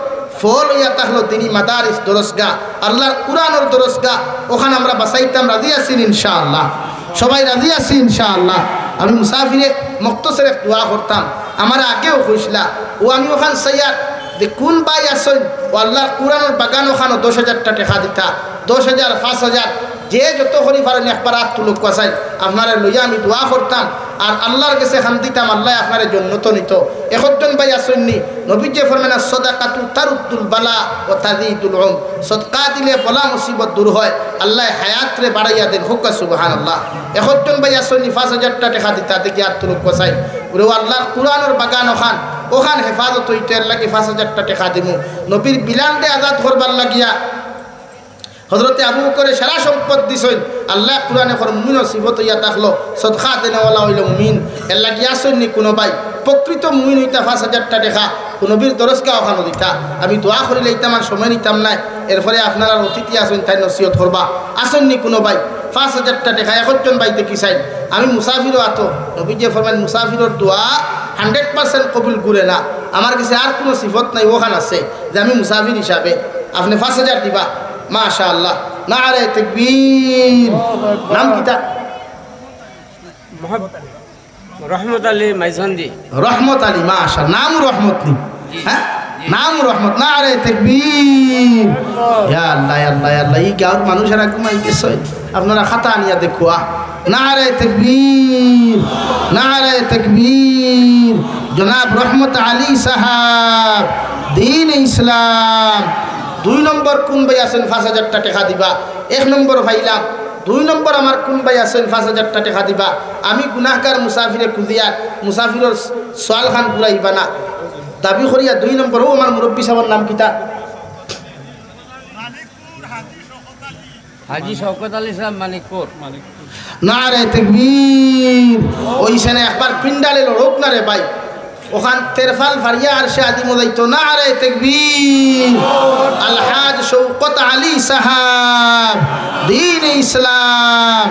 ফল অইয়া থাকলো দিনী মাদারিস দরসগা, আল্লাহর কুরআনর দরসগা, অখান আমরা বাঁচাইতাম। রাজি আছইন ইনশাআল্লাহ? সবাই রাজি আছইন ইনশাআল্লাহ? আমি মুসাফিরে মখতসর এক দোয়া করতাম, আমারে আগেও কইছলা, অউ আমি অখান চাইয়ার যে কুন ভাই আছইন, অউ আল্লাহর কুরআনর বাগান অখানো দশ হাজারটা টেকা দিতা, দশ হাজার, পাঁচ হাজার, যে যত করি পারইন একবার আত তুলউক্কা চাই, আপনারে লইয়া আমি দোয়া করতাম, আর আল্লাহর গেছে কান্দিতাম, আল্লায় আপনারে জন্নতো নিতো। একজন ভাই আছইন নি, নবীজিয়ে ফরমাইন, "আস-সাদাকাতু তারুদ্দুল বালা ওয়া তাজিদুল উমর।" সদকা দিলে বালা মুসিবত দূর হয়, আল্লায় হায়াতরে বাড়াইয়া দেইন। কউক্কা সুবহানাল্লাহ। একজন ভাই আছইন নি, পাঁচ হাজারটা টেকা দিতা, দেখি আত তুলউক্কা চাই। অউ আল্লাহর কুরআনর বাগান অখান, অখান হেফাজত অইতো, এরলাগি পাঁচ হাজারটা টেকা দিমু। নবীর বিলালরে আজাদ করবার লাগিয়া হযরতে আবু বকরে সারা সম্পদ দিছইন। আল্লায় কুরআনে কইন, মুমিনর সিফত অইয়া থাকলো, সদকা দেনেওয়ালা অইলো মুমিন। এরলাগি আছইন নি কুনু ভাই, প্রকৃত মুমিন অইতা পাঁচ হাজারটা টেকা নবীর দরসগা অখানো দিতা। আমি দোয়া করিলাইতাম, আর সময় নিতাম নায়, এরপরে আপনারার অতিথি আছইন, তাইন নসিহত করবা। আছইন নি কুনু ভাই, পাঁচ হাজারটা টেকা একজন ভাই দেখি চাইন। আমি মুসাফিরও আতো, নবীজিয়ে ফরমাইন, মুসাফিরর দোয়া hundred percent কবুল ঘুরে না। আমার গেছে আর কুনু সিফত নাই, অখান আছে যে আমি মুসাফির হিসাবে আপনে পাঁচ হাজার দিবা। মাশাআল্লাহ, নারায়ে তাকবীর। নাম কিতা? মোহাম্মদ রহমত আলী মাইজন্দি। রহমত আলী, মাশাআল্লাহ, নাম রহমত নি? হ্যাঁ, নাম রহমত। নারায়ে তাকবীর। ইয়া আল্লাহ, ইয়া আল্লাহ, ইয়া আল্লাহ, ই গাঁওর মানুষেরা ঘুমাই গেছে, আপনারা খাতা আনিয়া দেখুয়া। নারায়ে তাকবীর, নারায়ে তাকবীর। জনাব রহমত আলী সাহেব, দ্বীন ইসলাম। দুই নম্বর কুন ভাই আছইন পাঁচ হাজারটা টেকা দিবা? এক নম্বর পাইলাম। দুই নম্বর আমার কুন ভাই আছইন পাঁচ হাজারটা টেকা দিবা? আমি গুনাহগার মুসাফিরে খুজিয়ার, মুসাফিরর সওয়ালখান ঘুরাইবা না। দাবি করিয়া দুই নম্বর, অউ আমার মুরব্বি সাবর নাম কিতা? হাজী শওকত আলী সাহেব, মানিকপুর। নারায়ে তাকবীর। অউ ইসানে একবার পিন্ডালে লড়উক না রে ভাই। অখান তেরফাল ফাড়িয়া আরশে আজিমো যাইতো। নারায়ে তাকবীর। আলহাজ শওকত আলী সাহেব, দ্বীন ইসলাম।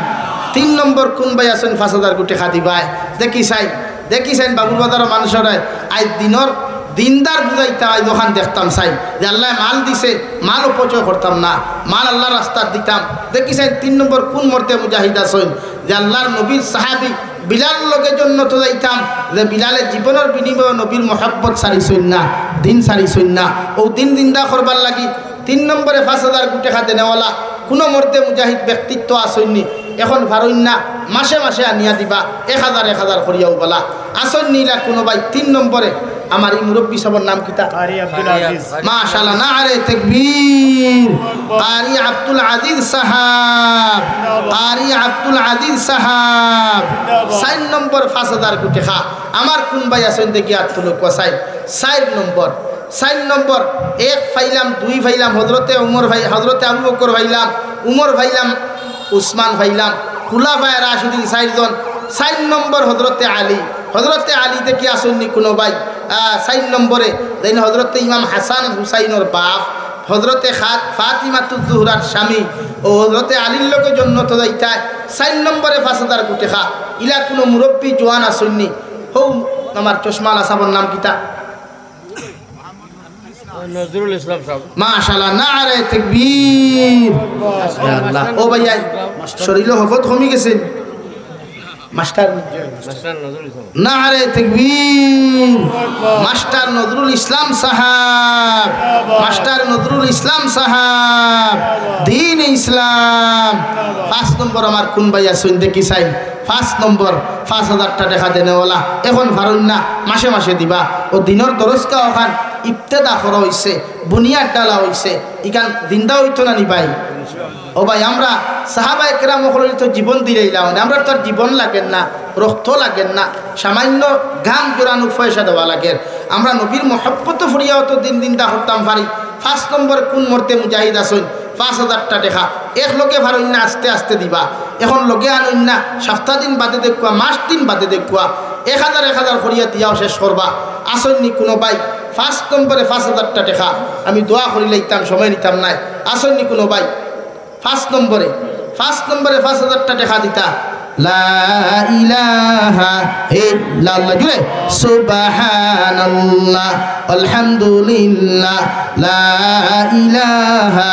তিন নম্বর কুন ভাই আছইন পাঁচ হাজার কু টেকা দিবায়? দেখি চাইন, দেখি চাইন বাবুর বাজারর মানষরে। আইজ দিনর দিনদার বুঝাইতাম, আইজ অখান দেখতাম চাইন যে আল্লায় মাল দিছে, মাল অপচয় করতাম না, মাল আল্লার রাস্তাত দিতাম। দেখি চাইন তিন নম্বর কুন মর্দে মুজাহিদ আছইন যে আল্লার নবীর সাহাবী বিলালর লগে জন্নতো যাইতাম, যে বিলালে জীবনর বিনিময়ে নবীর মহব্বত ছাড়িছইন না, দিন ছাড়িছইন না। অউ দিন জিন্দা করবার লাগি তিন নম্বরে পাঁচ হাজার কু টেকা দেনেওয়ালা কুনু মর্দে মুজাহিদ ব্যক্তিত্ব আছইন নি? অখন পারইন না, মাসে মাসে আনিয়া দিবা, এক হাজার এক হাজার করিয়া অউ বালা। আছইন নি ইলা কুনু ভাই? তিন নম্বরে আমার ই মুরব্বি সাবর নাম কিতা? কারি আব্দুল আজিজ। মাশাআল্লাহ, নারে তাকবীর। কারি আব্দুল আজিজ সাহাব, কারি আব্দুল আজিজ সাহাব। চাইর নম্বর পাঁচ হাজার কু টেকা। আমার কুন ভাই আছইন দেখি আত তুলউক্কা চাইন। চাইর নম্বর, চাইর নম্বর, এক পাইলাম, দুই পাইলাম, হজরতে উমর ভাই, হজরতে আবু বকর পাইলাম, উমর পাইলাম, উসমান পাইলাম, খুলাফায়ে রাশিদিন চাইরজন। চাইর নম্বর হজরতে আলী, হজরতে আলী দেখি আছইন নি কুনু ভাই? আহ, চাইর নম্বরে যেইন হজরতে ইমাম হাসান হুসাইনর বাপ, হজরতে খা-, ফাতিমাতুজ জুহরার স্বামী, অউ হজরতে আলীর লগে জন্নতো যাইতায়। চাইর নম্বরে পাঁচ হাজার কু টেকা। ইলা কুনু মুরব্বি জোয়ান আছইন নি? হউ আমার চশমাআলা সাবর নাম কিতা? নজরুল ইসলাম সাব। মাশাআল্লাহ, নারে তাকবীর। ইয়া আল্লাহ। ও ভাইয়া, শরীলো হকত কমি গেছে। মাস্টার। মাস্টার নজরুল ইসলাম। নারে তাকবীর। মাস্টার নজরুল ইসলাম সাহাব। মাস্টার নজরুল ইসলাম সাহাব। দ্বীন ইসলাম। পাঁচ নম্বর আমার কুন ভাই আছইন দেখি চাইন। পাঁচ নম্বর, পাঁচ হাজারটা টেকা দেনেওয়ালা, অখন পারইন না, মাসে মাসে দিবা। অউ দিনর দরসগা অখান ইবতেদা করা অইছে, বুনিয়াদ ডালা অইছে, ইখান জিন্দা অইতো না নি ভাই? ও ভাই, আমরা সাহাবায়ে কেরাম অকলর তো জীবন দিলাইলা, মানে আমরার তো আর জীবন লাগের না, রক্ত লাগের না, সামাইন্য ঘাম জড়ানো পয়সা দেওয়া লাগের। আমরা নবীর মহব্বতো পড়িয়া অতো দিন জিন্দা করতাম পারি। পাঁচ নম্বরে কুন মর্দে মুজাহিদ আছইন, পাঁচ হাজারটা টেকা একলগে পারইন না, আস্তে আস্তে দিবা। অখন লগে আনইন না, সাপ্তা দিন বাদে দেখবা, মাস দিন বাদে দেখবা, এক হাজার এক হাজার করিয়া দিয়াও শেষ করবা। আছইন নি কুনু ভাই? পাঁচ নম্বরে পাঁচ হাজারটা টেকা। আমি দোয়া করিলাইতাম, সময় নিতাম নায়। আছইন নি কুনু ভাই? পাঁচ নম্বরে, পাঁচ নম্বরে পাঁচ হাজারটা টেকা দিতা। লা ইলাহা ইল্লাল্লাহ। জুরে, সুবহানাল্লাহ, আলহামদুলিল্লাহ, লা ইলাহা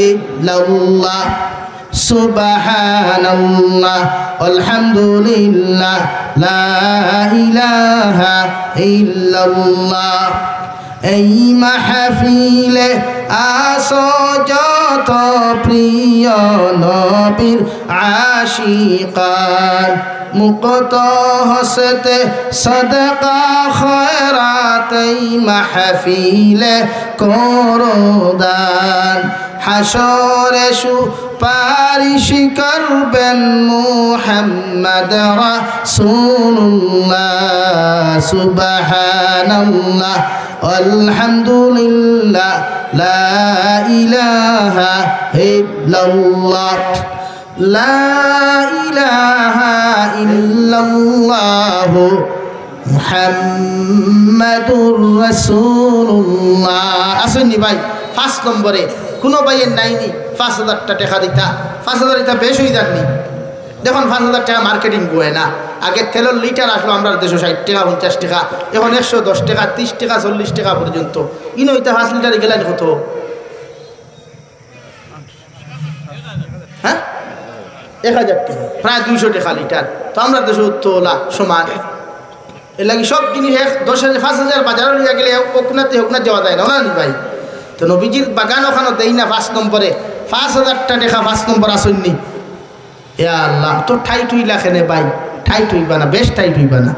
ইল্লাল্লাহ, সুবহানাল্লাহ, আলহামদুলিল্লাহ, লা ইলাহা ইল্লাল্লাহ। এই মাহফিলে আসো যত প্রিয় নবীর আশিকান, মুক্ত হস্তে সদকা খয়রাত এই মাহফিলে করো দান। হাশরে সুপারিশ করবেন মুহাম্মদ রাসূলুল্লাহ। সুবহানাল্লাহ, আলহামদুলিল্লাহ, লা ইলাহা ইল্লাল্লাহ, লা ইলাহা ইল্লাল্লাহ, মুহাম্মাদুর রাসূলুল্লাহ। আছইন নি ভাই? পাঁচ নম্বরে কুনু ভাইয়ে নাই নি পাঁচ হাজারটা টেকা দিতা? পাঁচ হাজার ইটা বেশ অই যার নি? দেখইন, পাঁচ হাজার টেকা মার্কেটিং অয় না। আগে তেলর লিটার আছলো আমরার দেশো ষাইট টেকা, পঞ্চাশ টেকা, অখন একশো দশ টেকা, ত্রিশ টেকা, চল্লিশ টেকা পর্যন্ত। ইনো ইটা পাঁচ লিটার গেলাইন কত? হ্যাঁ, এক হাজার টেকা, প্রায় দুইশো টেকা লিটার। তো আমরার দেশো তো অলা সমান। এরলাগি সব জিনিস এক, দশ হাজার, পাঁচ হাজার বাজারো লইয়া গেলে অউ কুনাত তে অউ কুনাত যাওয়া যায় না, অয় না নি ভাই? তো নবীজির বাগান অখানো দেই না পাঁচ নম্বরে, পাঁচ হাজারটা টেকা পাঁচ নম্বর আছইন নি। ইয়া আল্লাহ, তো টাইট অইলা কেনে ভাই? টাইট অইবা না, বেশ টাইট অইবা না।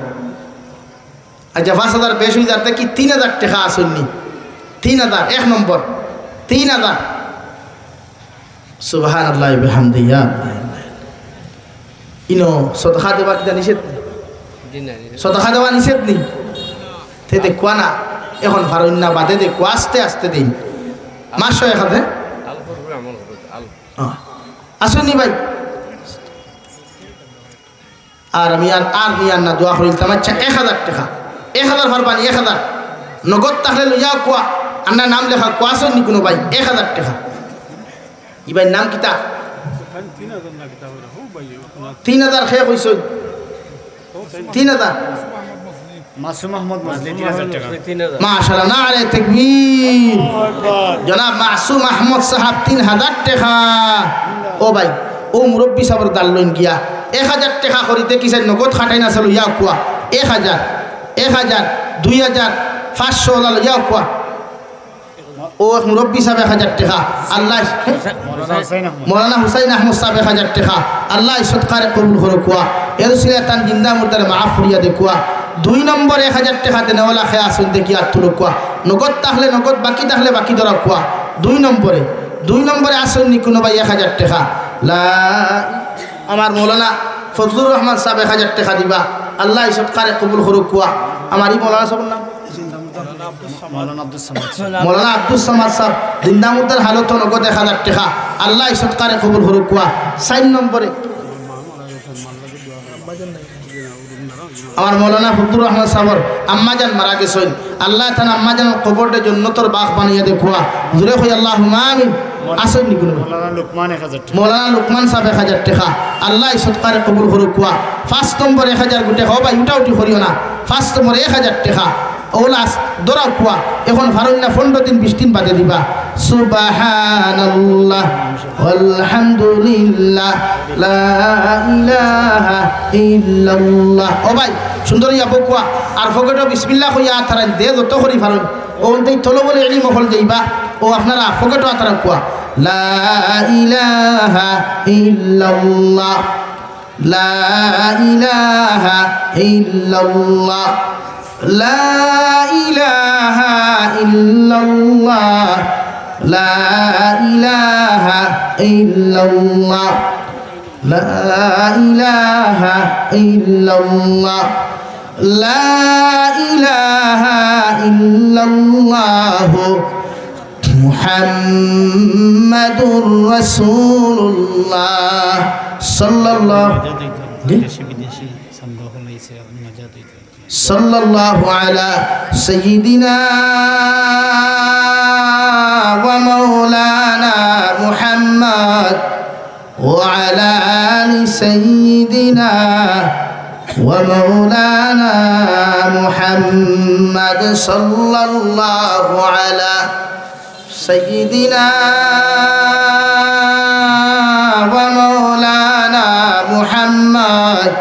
আচ্ছা, পাঁচ হাজার বেশ অই যার, তে কি তিন হাজার টেকা আছইন নি? তিন হাজার, এক নম্বর, তিন হাজার। সুবহানাল্লাহি বিহামদিহি, ইয়া আল্লাহ। ইনো সদকা দেওয়া কিতা নিষেধ নি? জি না, জি না। সদকা দেওয়া নিষেধ নি? তে দেখবা না, অখন পারইন না, বাদে দেখবা, আস্তে আস্তে দিন। মাসো এক হাতে। আল করবে, আমল করবে, আল। হ্যাঁ। আছইন নি ভাই? আর আমি আর, আর নিয়ার না, দোয়া করিলতাম। আচ্ছা, এক হাজার টেকা। এক হাজার পারবা নি? এক হাজার। নগদ থাকলে লইয়া কুয়া, আর না নাম লেখা, কুয়া আছইন নি কুনু ভাই? এক হাজার টেকা। ই ভাইর নাম কিতা? তিন হাজার কে কইছইন? তিন হাজার। মাসুম আহমদ মজলি, তিন হাজার টেকা। মাশাআল্লাহ, নারে তাকবীর। জনাব মাসুম আহমদ সাহেব তিন হাজার টেকা। ও ভাই, ও মুরব্বি সাহেবর দাল লইন গিয়া এক হাজার টেকা করিতে কিসাইন নগদ খাটাইন আছে, লইয়া কুয়া। এক হাজার, এক হাজার, দুই হাজার, পাঁচশো ওলা লইয়া কুয়া। ও এক মুরব্বি সাহেব এক হাজার টেকা। আল্লাহ, মৌলানা হুসাইন আহমদ। মৌলানা হুসাইন আহমদ সাহেব এক হাজার টেকা। আল্লাহ সদকারে কবুল করো কুয়া। এর উসিলায় তান জিন্দা মুর্দারে মাফ করিয়া দে কুয়া। দুই নম্বরে এক হাজার টেকা দেনেওয়ালা কে আছইন দেখি আত তুলো কুয়া। নগদ থাকলে নগদ, বাকি থাকলে বাকি ধরা কুয়া। দুই নম্বরে, দুই নম্বরে আছইন নি কুনু ভাই এক হাজার টেকা? লা, আমার মৌলানা ফজলুর রহমান সাহেব এক হাজার টেকা দিবা। আল্লাহ সদকারে কবুল করো কুয়া। আমার ই মৌলানা সাহেবর নাম? মৌলানা আব্দুস সামাদ। মৌলানা আব্দুস সামাদ সাহেব, জিন্দা মুর্দার হালতো নগদ এক হাজার টেকা। আল্লাহ সদকারে কবুল করো কুয়া। চাইর নম্বরে আমার মৌলানা ফজলুর রহমান সাহেবর আম্মাজান মারা গেছইন। আল্লাহ তান আম্মাজানর কবররে জন্নতর বাগ বানাইয়া দে কুয়া। জোরে কই আল্লাহুম্মা আমিন। আছইন নি কুনু? মৌলানা লুকমান এক হাজার টেকা। মৌলানা লুকমান সাহেব এক হাজার টেকা। আল্লাহ সদকারে কবুল করো কুয়া। পাঁচ নম্বর এক হাজার গুটে খাও ভাই, উঠাউঠি করিও না। পাঁচ নম্বর এক হাজার টেকা। ওলা ধরাও কুয়া। এখন পারইন না, পনেরো দিন, বিশ দিন বাদে দিবা। সুবহানাল্লাহ ওয়ালহামদুলিল্লাহ লা ইলাহা ইল্লাল্লাহ। ও ভাই, সুন্দর ইয়া বউকুয়া। আর পকেটো বিসমিল্লাহ কইয়া আত হারাইন দে, যত করি পারইন। ও অন্তেই তলবলে ইলিম অকল যাইবা। ও আপনারা পকেটো আত হারাও কুয়া। লা ইলাহা ইল্লাল্লাহ। لا إله إلا الله. لا إله إلا الله. لا إله إلا الله. لا إله إلا الله. لا إله إلا الله. মুহাম্মাদুর রাসূলুল্লাহ সাল্লাল্লাহু, জি? সাল্লাল্লাহু আলা সাইয়্যিদিনা ওয়া মাওলানা মুহাম্মদ وعلى آل سيدنا ومولانا محمد صلى الله على سيدنا ومولانا محمد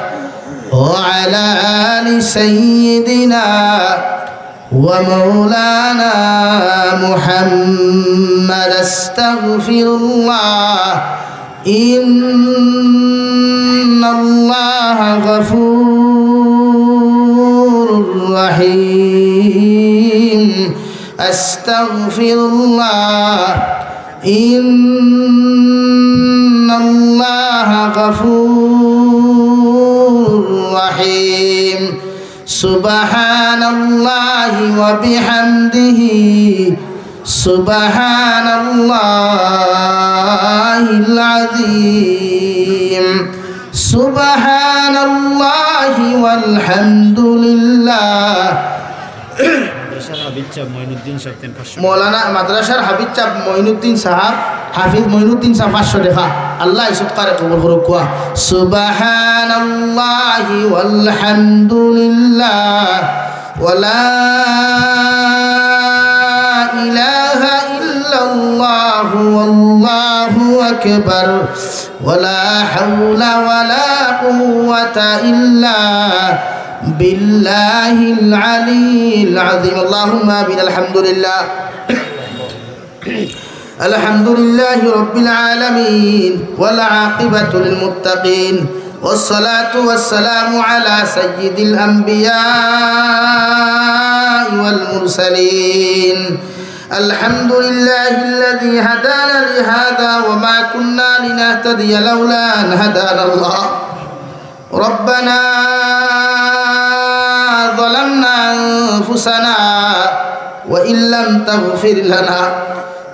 وعلى آل سيدنا ومولانا محمد. أستغفر الله، إن الله غفور رحيم. أستغفر الله، إن الله غفور رحيم. سبحان الله وبحمده، سبحان الله العظيم، سبحان الله والحمد لله. মাদ্রাসার হাফিজ সাহেব মঈনুদ্দিন সাহেব তিন পাঁচশো। মৌলানা মাদ্রাসার হাফিজ সাহেব মঈনুদ্দিন সাহেব, হাফিজ মঈনুদ্দিন সাহেব পাঁচশো টেকা। আল্লাহ এই সদকারে কবুল করুক। কুয়া, সুবহানাল্লাহি ওয়াল হামদুলিল্লাহ ওয়া লা ইলাহা ইল্লাল্লাহু ওয়াল্লাহু আকবার ওয়া লা হাওলা ওয়া লা কুওয়াতা ইল্লা বিল্লাহিল আলিয়্যিল আযীম। আল্লাহুম্মা আমিন। আলহামদুলিল্লাহ। الحمد لله رب العالمين، والعاقبة للمتقين، والصلاة والسلام على سيد الأنبياء والمرسلين. الحمد لله الذي هدانا لهذا وما كنا لنهتدي لولا أن هدانا الله. ربنا ظلمنا أنفسنا وإن لم تغفر لنا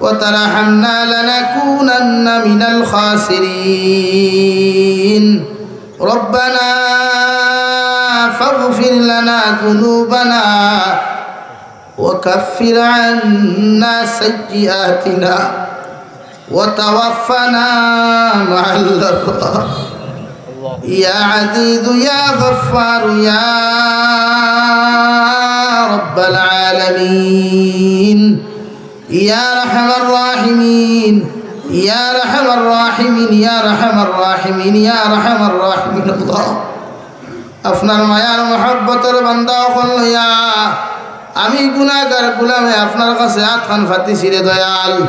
وترحمنا لنكونن من الخاسرين. ربنا فاغفر لنا ذنوبنا وكفر عنا سيئاتنا وتوفنا مع الأبرار. يا عزيز يا غفار يا رب العالمين، يا أرحم الراحمين، يا أرحم الراحمين، يا أرحم الراحمين، يا أرحم الراحمين। আল্লাহ, আপনার মায়ার মহব্বতর বান্দা অকল লইয়া আমি গুনাহগার গোলামে আপনার কাছে আতখান পাতিছি রে দয়াল।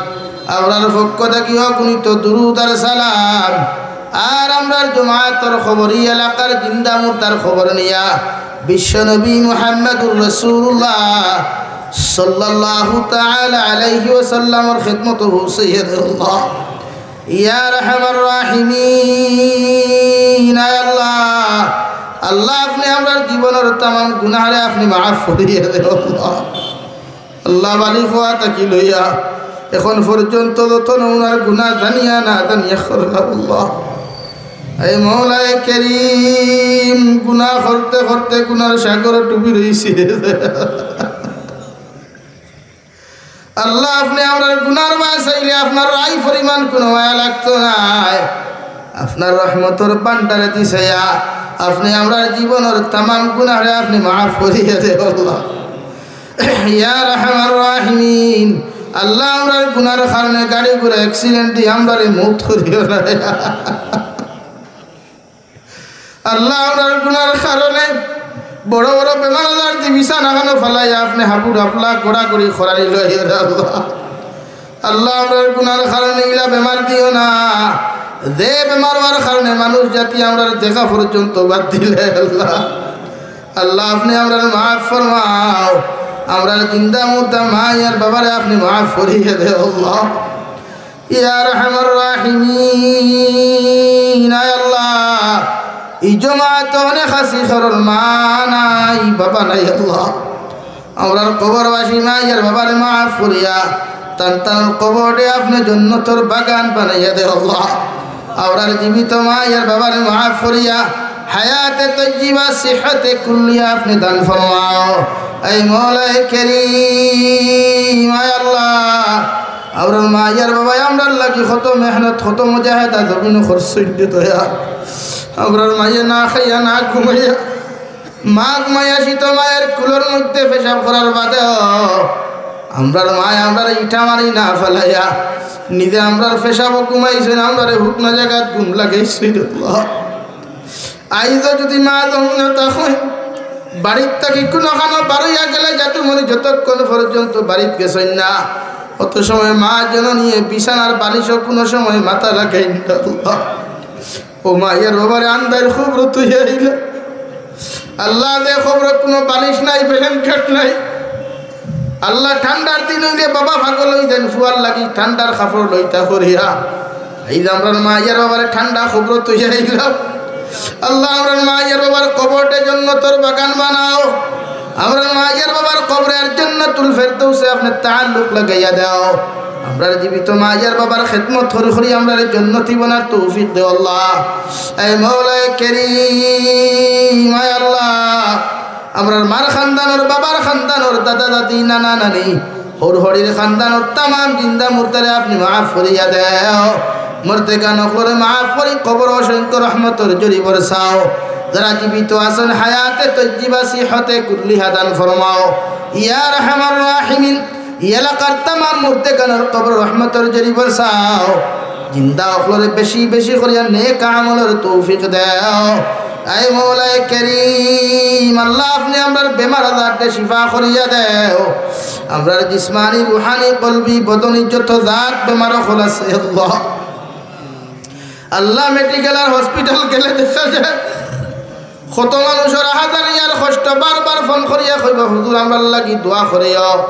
আমরার পক্ষ থাকি অগণিত দুরূদ আর সালাম, আর আমরার জমাতর খবর, ই এলাকার জিন্দা মুর্দার খবর নিয়া বিশ্বনবী মুহাম্মাদুর রাসূলুল্লাহ সাল্লাল্লাহু তাআলা আলাইহি ওয়াসাল্লামর খেদমতো পৌঁছাইয়া দেও আল্লাহ। ইয়া আরহামার রাহিমিন, আয় আল্লাহ, আল্লাহ, আপনে আমরার জীবনর তামাম গুনাহরে আপনে মাফ করিয়া দেও আল্লাহ। আল্লাহ, বালিগ অওয়া থাকি লইয়া এখন পর্যন্ত যত নমুনার গুনাহ জানিয়া না জানিয়া করলাম আল্লাহ। এই মওলায়ে করিম, গুনাহ করতে করতে গুনাহর সাগর ডুবি রইছে। আল্লাহ, আপনে আমরার গুনাহর মায়া চাইলে আপনার রায় পরিমাণ কুনু মায়া লাগতো নায়। আপনার রহমতর ভান্ডারেদি চাইয়া আপনে আমরার জীবনর তামাম গুনাহরে আপনে মাফ করিয়া দেও আল্লাহ। ইয়া আরহামার রাহিমিন, আল্লাহ, আমরার গুনাহর কারণে গাড়ি ঘোড়া accident দি আমরারে মউত করিও না। আল্লাহ, আমরার গুনাহর কারণে বড় বড় বেমার আজারদি বিছানাখানো ফালাইয়া আপনে হাবুডুবু গড়াগড়ি করানি লইও রে আল্লাহ। আল্লাহ, আমরার গুনাহর কারণে ইলা বেমার দিও না, যে বেমার অওয়ার কারণে মানুষ জাতি আমরার দেখা পর্যন্ত বাদ দিলে আল্লাহ। আল্লাহ, আপনে আমরারে মাফ ফরমাও, আমরার জিন্দা মুর্দা মা আর বাবারে আপনে মাফ করিয়া দেও আল্লাহ। ইয়া আরহামার রাহিমিন, আয় আল্লাহ, ই জমাতো অনেক আছি যারার মা নাই, বাবা নাই আল্লাহ। আমরার কবরবাসী মা আর বাবারে মাফ করিয়া তান তান কবররে আপনে জন্নতর বাগান বানাইয়া দেও আল্লাহ। আমরার জীবিত মা আর বাবারে মাফ করিয়া হায়াতে তৈয়্যিবা সিহতে কুল্লিয়া আপনে দান ফরমাও। এই মওলায়ে করিম, আয় আল্লাহ, আমরার মা আর বাবায় আমরার লাগি কত মেহনত, কত মুজাহেদা জমিনো করছইন রে দয়া। আমরার মায়ে না খাইয়া না ঘুমাইয়া মাঘ মায়া শীত মায়ের কুলর মধ্যে পেশাব করার বাদেও আমরার মায়ে আমরারে ইটা মারি না ফালাইয়া নিজে আমরার পেশাবো ঘুমাইছইন, আমরারে হুকনা জাগাত ঘুম লাগাইছইন আল্লাহ। আইজও যুদি মা জমিনো থাকইন, বাড়িত থাকি কুনুখানো বারইয়া গেলে যাতে মনে যতক্ষণ পর্যন্ত বাড়িত গেছইন না, অত সময় মা জননীয়ে বিছানার বালিশো কুনু সময় মাথা লাগাইন না আল্লাহ। ও মা আর বাবারে আন্দাইর কবরো থইয়া আইলা। আল্লাহ, যে কবরো কুনু বালিশ নাই, blanket নাই। আল্লাহ, ঠান্ডার দিন অইলে বাবা পাগল অইযাইন, ফুয়ার লাগি ঠান্ডার কাপড় লইতা করিয়া। এই যে আমরার মা আর বাবারে ঠান্ডা কবরো থইয়া আইলা। আল্লাহ, আমরার মা আর বাবার কবররে জন্নতর বাগান বানাও। আমরার মা আর বাবার কবরে আর জান্নাতুল ফেরদৌসে আপনে তাআল্লুক লাগাইয়া দেও। আমরার জীবিত মা আর বাবার খেদমত করি করি আমরারে জন্নতি বনার তৌফিক দেও আল্লাহ। এই মওলায়ে করিম, আয় আল্লাহ, আমরার মার খান্দানর, বাবার খান্দানর, দাদা দাদি, নানা নানি, হউর হড়ির খান্দানর তামাম জিন্দা মুর্দারে আপনে মাফ করিয়া দেও। মর্দেগান অকলরে মাফ করি কবরো অসংখ্য রহমতর ঝড়ি বরসাও। যারা জীবিত আছইন হায়াতে তৈয়্যিবা সিহতে কুল্লিহা দান ফরমাও। ইয়া আরহামার রাহিমিন, ই এলাকার তামাম মর্দেগানর কবরো রহমতর ঝড়ি বরসাও। জিন্দা অকলরে বেশি বেশি করিয়া নেক আমলর তৌফিক দেও। আয় মওলায়ে করিম, আল্লাহ, আপনে আমরার বেমার আজাররে শিফা করিয়া দেও। আমরার জিসমানি, রুহানি, কলবি, বদনি যত জাত বেমার অকল আছে আল্লাহ, আল্লাহ, মেডিকেল আর হসপিটাল গেলে দেখা যায় কত মানুষর আহাজারি আর কষ্ট। বারবার ফোন করিয়া কইবা, "হুজুর, আমরার লাগি দোয়া করিও।"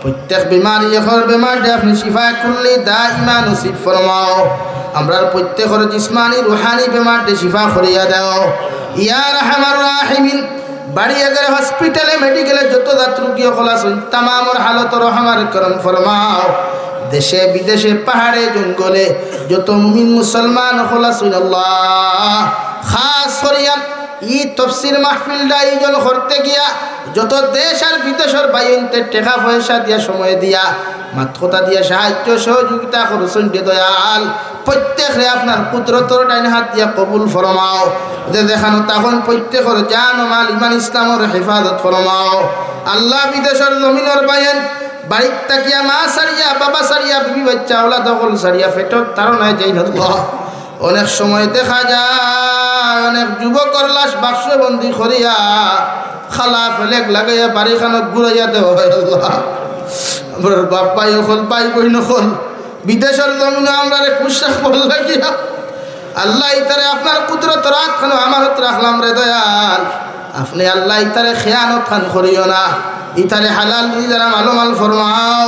প্রত্যেক বেমারি অকলর বেমাররে আপনে শিফা কুল্লি দাইমা নসিব ফরমাও। আমরার প্রত্যেকর জিসমানি, রুহানি বেমাররে শিফা করিয়া দেও। ইয়া আরহামার রাহিমিন, বাড়ি এগারে হসপিটালে, মেডিকেলে যত জাত রুগী অকল আছইন, তামামর হালতো রহম আর করম ফরমাও। দেশে বিদেশে, পাহাড়ে জঙ্গলে যত মুমিন মুসলমান অকল আছইন আল্লাহ, খাস করিয়া ই তফসির মাহফিলটা আয়োজন করতে গিয়া যত দেশ আর বিদেশর ভাইয়াইন্তে টেকা পয়সা দিয়া, সময় দিয়া, মাত কথা দিয়া, সাহায্য সহযোগিতা করছইন রে দয়াল, প্রত্যেকরে আপনার কুদরতর ডাইন হাত দিয়া কবুল ফরমাও। যে যেখানো থাকইন প্রত্যেকর জান ও মাল ইমান ইসলামর হেফাজত ফরমাও। আল্লাহ, বিদেশর জমিনর ভাইয়াইন বাড়িত থাকিয়া মা ছাড়িয়া, বাবা ছাড়িয়া, বিবি বাচ্চা আওলাদ অকল ছাড়িয়া পেটর তাড়নায় যাইন আল্লাহ। অনেক সময় দেখা যায় অনেক যুবকর লাশ বাক্সবন্দি করিয়া খালা ফেলেক লাগাইয়া বাড়িখানো ঘুরাইয়া দেওয়া হয় আল্লাহ। আমরার বাপ ভাই অকল, ভাই বইন অকল বিদেশর জমিনো আমরারে খুশ রাখবার লাগিয়া আল্লাহ, ইতারে আপনার কুদরতর আতখানো আমানত রাখলাম রে দয়াল। আপনে আল্লাহ ইতারে খেয়ানত খান করিও না, ইতারে হালাল রুজি দ্বারা মালামাল ফরমাও,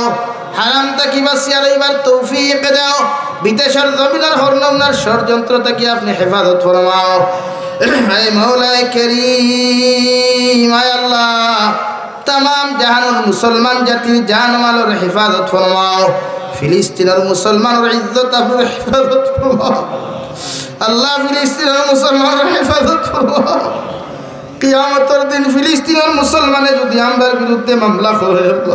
হারাম থাকি বাঁচিয়া রইবার তৌফিক দেও, বিদেশর জমিনর হর নমুনার ষড়যন্ত্র থাকি আপনে হেফাজত ফরমাও। হে মাওলায় করিম, আয় আল্লাহ, তামাম জাহানর মুসলমান জাতির জান মালর হেফাজত ফরমাও। ফিলিস্তিনর মুসলমানর ইজ্জত আবরুর হেফাজত ফরমাও। আল্লাহ, ফিলিস্তিনর মুসলমানর হেফাজত ফরমাও। কিয়ামতর দিন ফিলিস্তিনর মুসলমানে যদি আমরার বিরুদ্ধে মামলা করে, আল্লাহ,